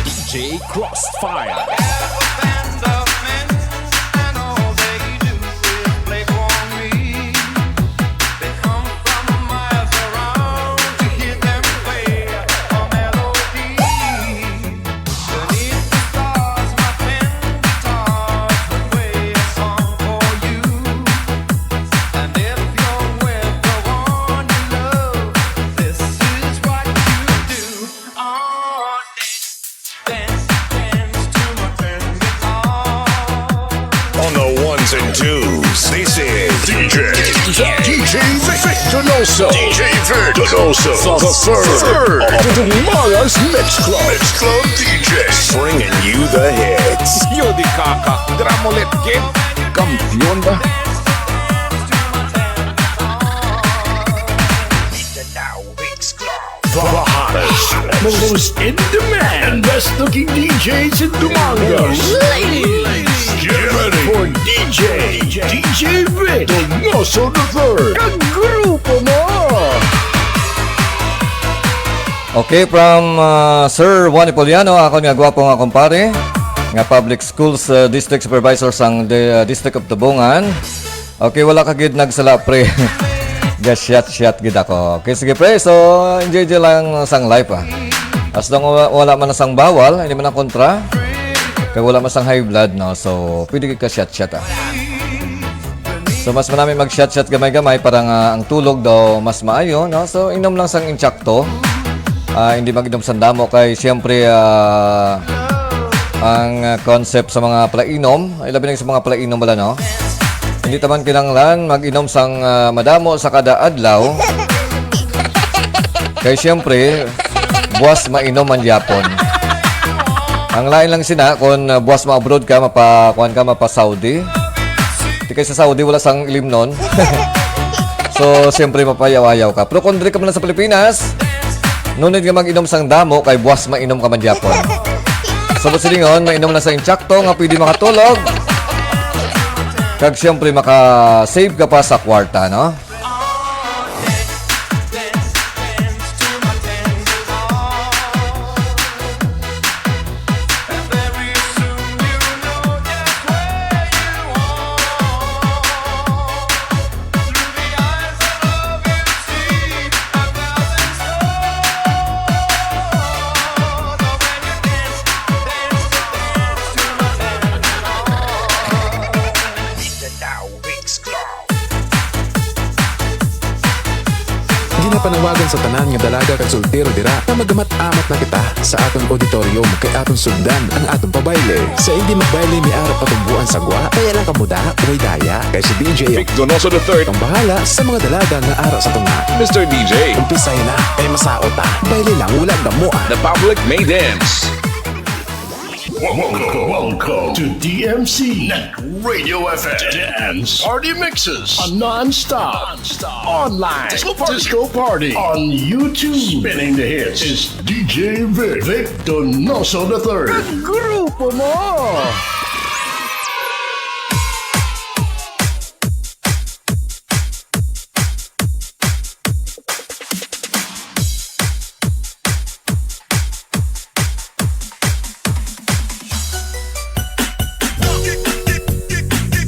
D J Crossfire. On the ones and twos, this is D J, D J Vic Donoso. D J Vic Donoso the third. Third. Of the Dumangas Mix Club. Mix Club D J. Bringing you the hits. Yo, di kaka. Dramolet Kid. Kampiyon ba? Mindanao Mix Club. The hottest, most in demand, and best looking D Js in Dumangas. Ladies, get ready for D J, D J Vic Donoso the third. Kag grupo mo! Okay, from, uh, Sir Juan Ipoliano, ako nga gwapo nga kumpare, nga public schools, uh, district supervisor sang the, uh, District of Tubungan. Okay, wala ka gid nagsala, pre. Ga-shot-shot gid ako. Okay, sige, pre. So, enjoy, enjoy lang sang life, ah. As long wala, wala man na sang bawal, hindi man na kontra. Kay wala man sang high blood, no? So, pwede gid ka shot-shot, ah. So, mas manami mag-shot-shot gamay-gamay para nga ang tulog daw mas maayo, no? So, inom lang sang insakto. Ah, hindi mag-inom sang damo kay, siyempre, ah, ang, ah, concept sa mga palainom, ay, labi na sa mga palainom bala, no? Hindi ta man kinahanglan mag-inom sang, ah, madamo sa kada adlaw. Kay siyempre, buwas mainom man gyapon. Ang lain lang sina, kung, ah, buwas ma-abroad ka, mapa-, kuwan ka, mapa-Saudi. Di kay sa Saudi, wala sang ilimnon. So, siyempre, mapayaw-ayaw ka. Pero kung diri ka man sa Pilipinas, no need nga mag-inom sang damo, kay buwas mainom ka man gyapon. So, silingon, mainom na sa insakto nga pwede makatulog. Kag siyempre, maka-save ka pa sa kwarta, no? Napanawagan sa tanan nga dalaga kag soltero dira nga magamat-amat na kita sa aton auditorium, kay aton sugdan ang aton pabayle. Sa hindi magbayle, may ara patumboan sa gwa, kaya lang kamo da, way daya. Kay si D J Vic Donoso the third ang bahala sa mga dalaga nga ara sa tunga. Mister D J, umpisahin na, kay masaot ta. Bayle lang, wala gamuan. The public may dance. Welcome, welcome to D M C Net Radio F M Dance Party Mixes, a non-stop, non-stop online disco party. Disco party on YouTube. Spinning the hits is D J Vic, Vic Donoso the third. Grupo mo!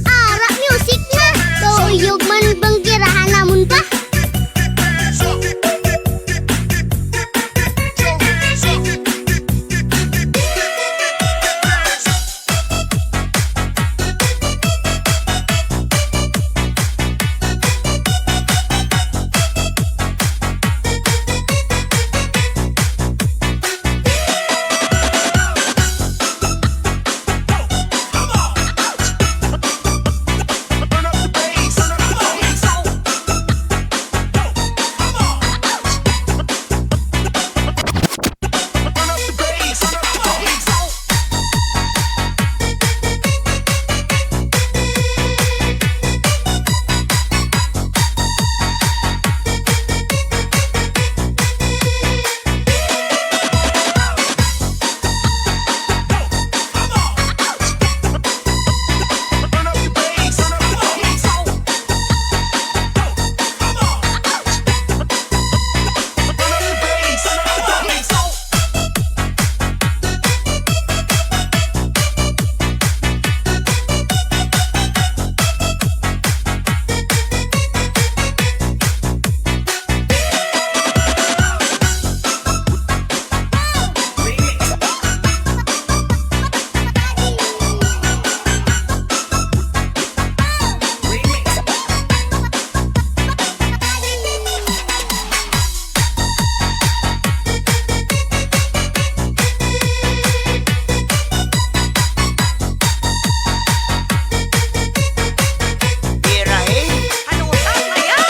Ara, music na! Tuyog man bang girahan namon pa? Birahe. Hanutan na yan!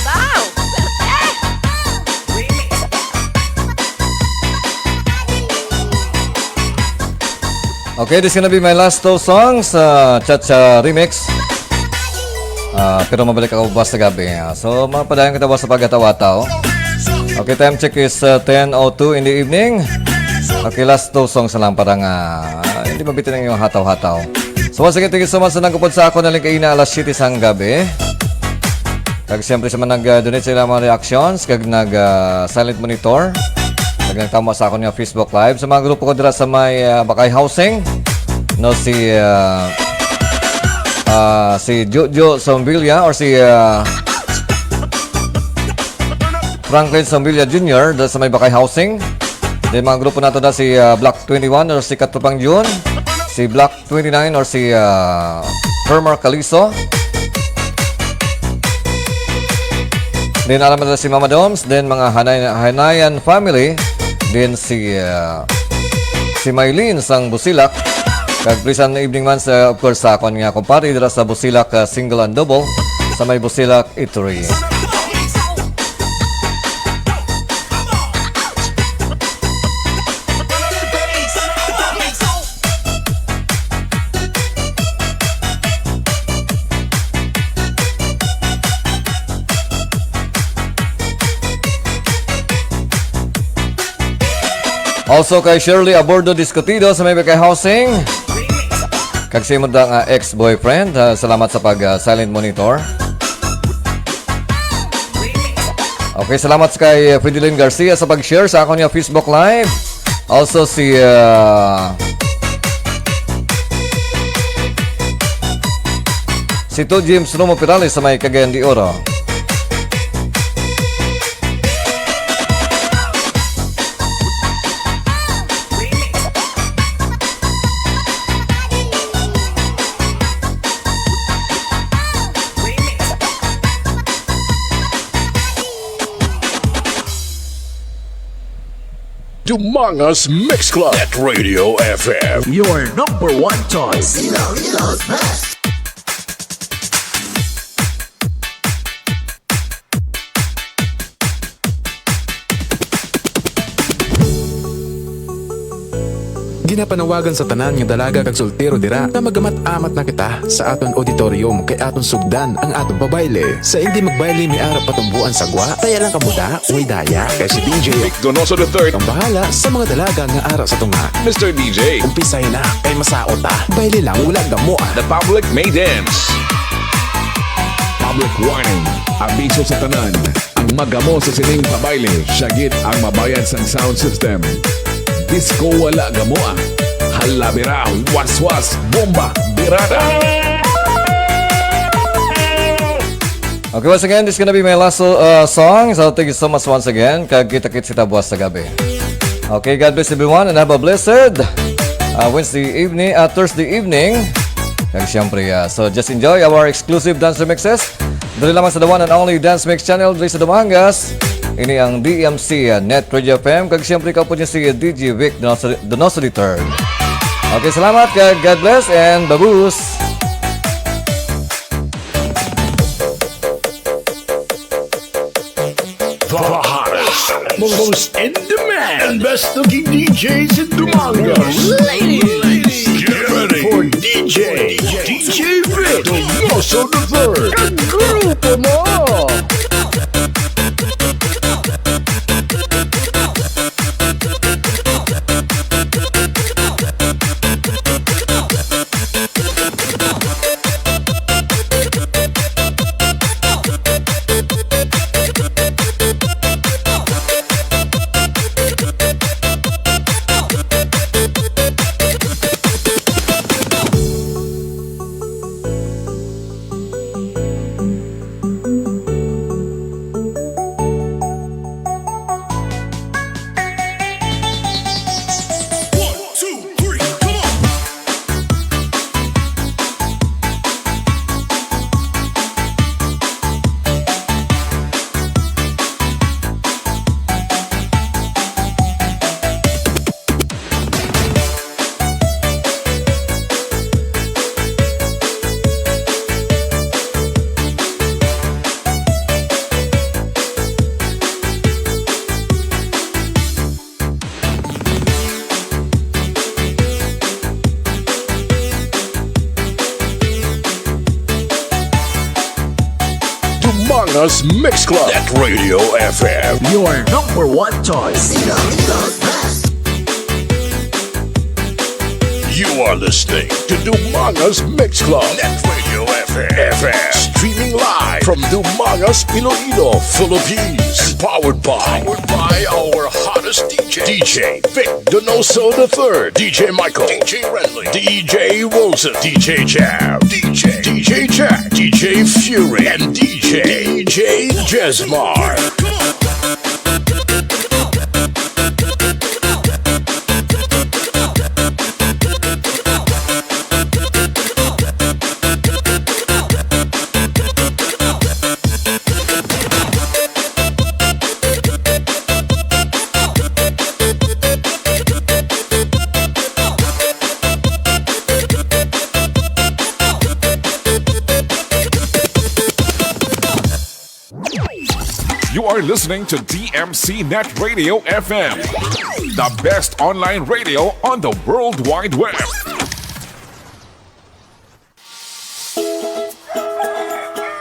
Wow! Swerte! Okay, this gonna be my last two songs, uh, Cha-Cha Remix. Ah, pero mabalik ako bukas sa gabi. Ah, so, mapadayon kita bukas sa paghataw-hataw. Okay, time check is, uh, ten oh two in the evening. Okay, last two songs na lang para nga, ah, hindi mabitin ang iyong hataw-hataw. So, once again, thank you so much sa nagupod sa ako na lang kaina alas siyete sang gabi. Kag siyempre sa mga nag-donate sa ilang mga reactions, kag nag, ah, silent monitor, kag nagtama sa akon nga Facebook Live. Sa mga grupo ko dira sa may, ah, Bakay Housing, no, si, ah, ah, si Jojo Sombilia or si, ah, Franklin Sombilia Junior dira sa may Bakay Housing. Then mga grupo nato na si, ah, Black twenty-one or si Katropang Jun, si Black twenty-nine or si, ah, Hermar Caliso. Then, alam mo na si Mama Doms, then mga Hanay-, Hanayan family, then si, ah, si Mylene sang Busilak. Kag pleasant evening man sa, of course, sa akon nga kumpare dira sa Busilak, ah, single and double, sa may Busilak Eatery. Also kay Shirley Abordo Discutido sa may Bakay Housing. Kag sa imo da nga ex-boyfriend, ah, salamat sa pag, ah, silent monitor. Okay, salamat sa kay Fideline Garcia sa pag-share sa akon nga Facebook Live. Also si, ah, si To James Romo Perales sa may Cagayan de Oro. Dumangas Mix Club at Radio F M. Your number one choice. Ilogos Best. Ginapanawagan sa tanan nga dalaga kag soltero dira nga magamat-amat na kita sa aton auditorium kay aton sugdan ang aton pabayle. Sa hindi magbayle may ara patumboan sa gwa, kaya lang kamo da, way daya, kay si D J Vic Donoso the third ang bahala sa mga dalaga nga ara sa tunga. Mister D J, umpisahin na, kay masaot ta. Bayle lang, wala gamo, ah. The public may dance. Public warning. Abiso sa tanan. Ang magamo sa sining pabayle, siya gid ang mabayad sang sound system. Disco wala gamo, ah. Halabira, waswas, bomba, birada. Okay, once again, this is gonna be my last uh, song. So, thank you so much once again. Kag kita-kits kita buwas sa gabi. Okay, God bless everyone and have a blessed uh, Wednesday evening, uh, Thursday evening. Kag siyempre, uh, so just enjoy our exclusive dancer mixes. Dali lamang sa the one and only Dance Mix Channel, dali sa Dumangas. Ini ang D M C uh, Net Radio F M. Kag siyempre, ikaw po niya si D J Vic Donoso, Donoso the third. Okay, salamat. Kag God bless and babus. The hottest, most in demand, and best looking D Js in Dumangas. Ladies, get ready for D J, D J Vic Donoso the third. Ang grupo mo! Dumangas Mix Club at Radio F M. Your number one choice. You are listening to Dumangas Mix Club at Radio F M. F M. Streaming live from Dumangas, Iloilo, Philippines. And powered by, powered by our hottest D J, D J Vic Donoso the third, D J Michael, D J Renly, D J Wilson, D J Jam, D J, D J Jack, D J Fury, and D J, D J Jesmar. You are listening to D M C Net Radio F M, the best online radio on the World Wide Web.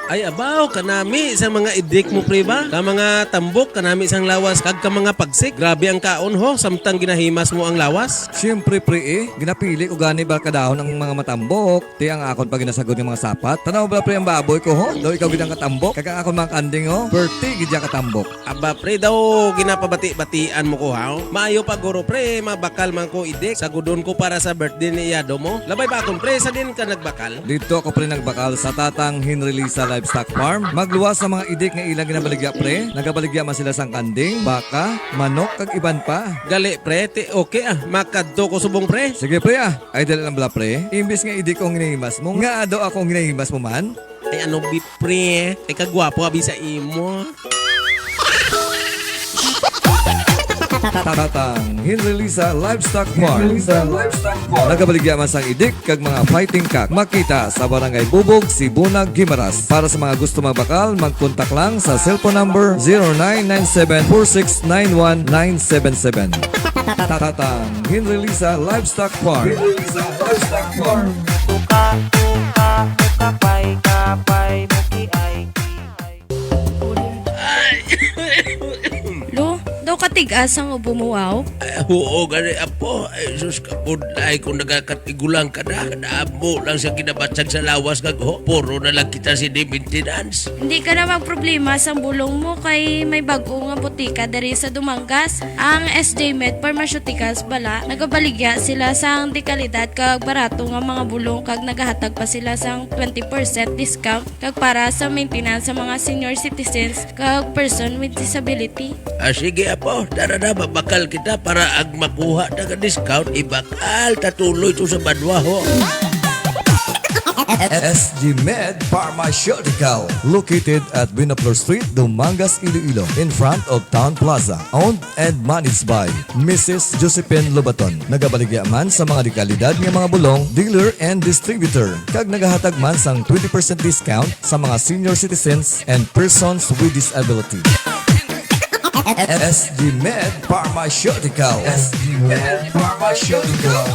Ay, abaw, kanami sang mga idik mo, pre, ba? Ka mga tambok, kanami sang lawas, kag ka mga pagsik. Grabe ang kaon, ho, samtang ginahimas mo ang lawas. Siyempre, pre, eh. Ginapili ko gani barkadahon ang mga matambok. Ti ang akon pa ginasagod nga mga sapat. Tanaw bala, pre, ang baboy ko, ho? Daw ikaw gid ang katambok. Kag ang akon mga kanding, ho? Perti gid ya katambok. Aba, pre, daw ginapabati-batian mo ko, haw? Maayo pa, guro, pre, mabakal man ko idik. Sagudon ko para sa birthday ni iyado mo. Labay ba akon, pre, sa din ka nagbakal? Didto ako, pre, nagbakal sa Tatang Henry Lisa Livestock Farm. Magluwas sa mga idik nga ilang ginabaligya, pre. Nagabaligya man sila sang kanding, baka, manok, kag iban pa. Gali, pre, ti okay, ah. Makadto ko subong, pre. Sige, pre, ah. Ay, dali lang bala, pre. Imbis nga idik ko ang ginahimas mo, nga ado ako ang ginahimas mo man. Ay, ano, bi, pre? Ay, kagwapo, abi, sa imo. Tatang Henry Lisa Livestock Farm. Nagabaligya man sang idik kag mga fighting cock. Makita sa Barangay Bubog, Sibunag, Guimaras. Para sa mga gusto magbakal, magkontak lang sa cellphone number zero nine nine seven four six nine one nine seven seven. Tatang Henry Lisa Livestock Farm. Buka, buka, buka, pay, kapay, buki, ay, ki, ay. Lo, daw katigas ang ubo mo, aw? Ay, huo gani, apo. Ay, sus, kabudlay kung nagakatigulang ka na. Kadamo lang sa kinabatsag sa lawas kag ho. Puro na lang kita sini maintenance. Hindi ka na magproblema sang bulong mo kay may bag-o nga botika diri sa Dumangas. Ang S J Med Pharmaceuticals bala, nagabaligya sila sang dekalidad kag barato nga mga bulong kag nagahatag pa sila sang twenty percent discount kag para sa maintenance sa mga senior citizens kag person with disability. Ah, sige, apo. Tara na, mabakal kita para ag makuha ta ka discount, ibakal ta tuloy to sa banwa, ho. S G Med Pharmaceutical, located at Binaflor Street, Dumangas, Iloilo, in front of Town Plaza. Owned and managed by Missus Josephine Lobaton. Nagabaligya man sa mga dekalidad nga mga bulong, dealer and distributor, kag nagahatag man sang twenty percent discount sa mga senior citizens and persons with disability. S G Med Pharmaceutical. S G Med Pharmaceutical.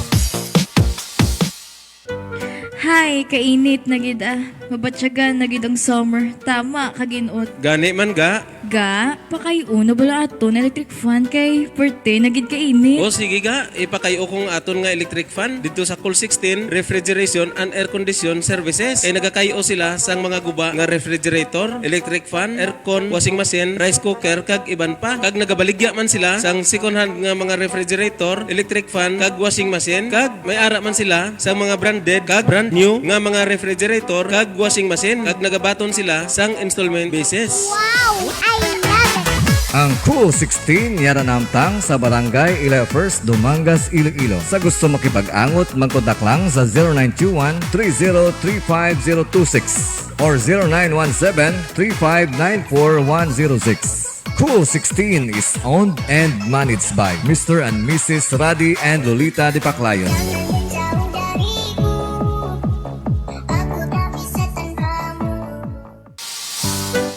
Hay, kainit na gid ah. Mabatyagan na gid ang summer. Tama ka, ginot. Gani man ga. Ga, pakay-o na bala aton electric fan kay perte na gid kainit. O sige ga, ipakay-o ko ang aton nga electric fan didto sa Cool sixteen Refrigeration and Air Condition Services. Kay nagakay-o sila sang mga guba nga refrigerator, electric fan, aircon, washing machine, rice cooker, kag iban pa. Kag nagabaligya man sila sang second hand nga mga refrigerator, electric fan, kag washing machine. Kag may ara man sila sang mga branded kag brand new nga mga refrigerator kag washing machine. Kag nagabaton sila sang installment basis. Wow! I love it! Ang Cool sixteen yara namtang sa Barangay Ilaya First, Dumangas, Iloilo. Sa gusto makipag-angot, magkontak lang sa zero nine two one three zero three five zero two six or zero nine one seven three five nine four one zero six. Cool sixteen is owned and managed by Mister and Missus Radi and Lolita Dipaclayon.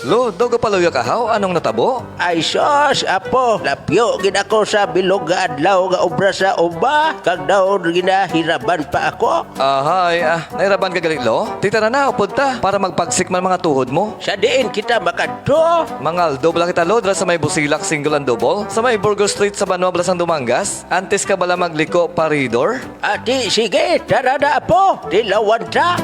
Lo, daw gapaluya ka haw? Anong natabo? Ay sus, apo, lapyo gid ako sa bilog nga adlaw nga obra sa uma, kag daw ginahiraban pa ako. Ahay, ah, nahiraban ka gali, lo? Tita na na, upod ta, para magpagsik man mga tuhod mo. Sa diin kita makadto? Mangaldo bala kita, lo, dira sa may Busilak Single and Double, sa may Burgos Street sa Banwa, Blasang Dumangas. Antes ka bala magliko, paridor? Ati, sige, tara na, apo, tilawan ta.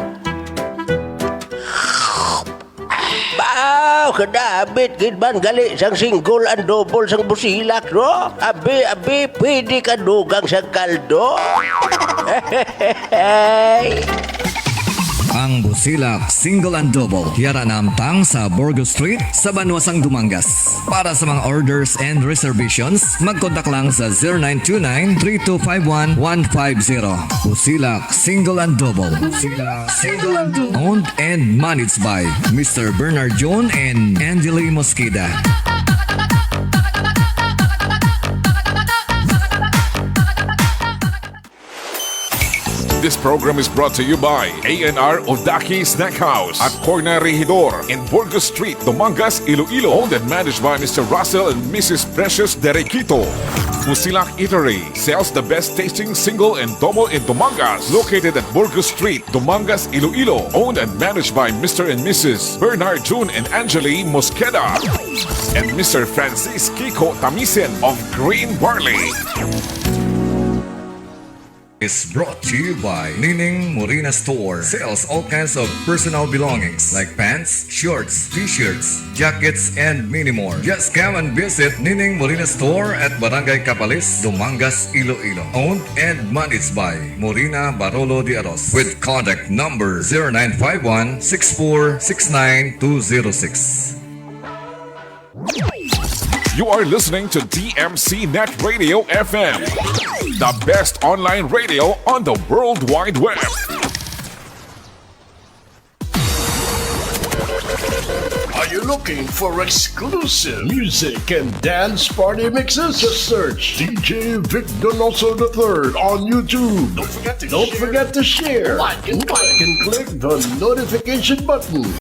Baw, kadabit gid man gali sang single and double sang Busilak, no? Abi, abi, pwede ka dugang sang kaldo. Ang Busilak Single and Double, yara namtang sa Burgos Street, sa Banwa sang Dumangas. Para sa mga orders and reservations, magkontak lang sa zero nine two nine, three two five one, one five zero. Busilak Single and Double. Busilak Single and Double. Owned and managed by Mister Bernard John and Angeli Mosqueda. This program is brought to you by A N R Odaki Snack House at Corner Regidor in Burgos Street, Dumangas, Iloilo. Owned and managed by Mister Russell and Missus Precious Derequito. Fusilak Eatery sells the best tasting single and double in Dumangas. Located at Burgos Street, Dumangas, Iloilo. Owned and managed by Mister and Missus Bernard June and Angeli Mosqueda and Mister Francis Kiko Tamisen of Green Barley. Is brought to you by Nining Morina Store. Sells all kinds of personal belongings like pants, shorts, t-shirts, jackets, and many more. Just come and visit Nining Morina Store at Barangay Capalis, Dumangas, Iloilo. Owned and managed by Morina Barolo de Aros with contact number zero nine five one six four six nine two zero six. You are listening to D M C Net Radio F M, the best online radio on the World Wide Web. Are you Looking for exclusive music and dance party mixes? Just search D J Vic Donoso the third on YouTube. Don't forget to Don't share, forget to share, like, and like, and click the notification button.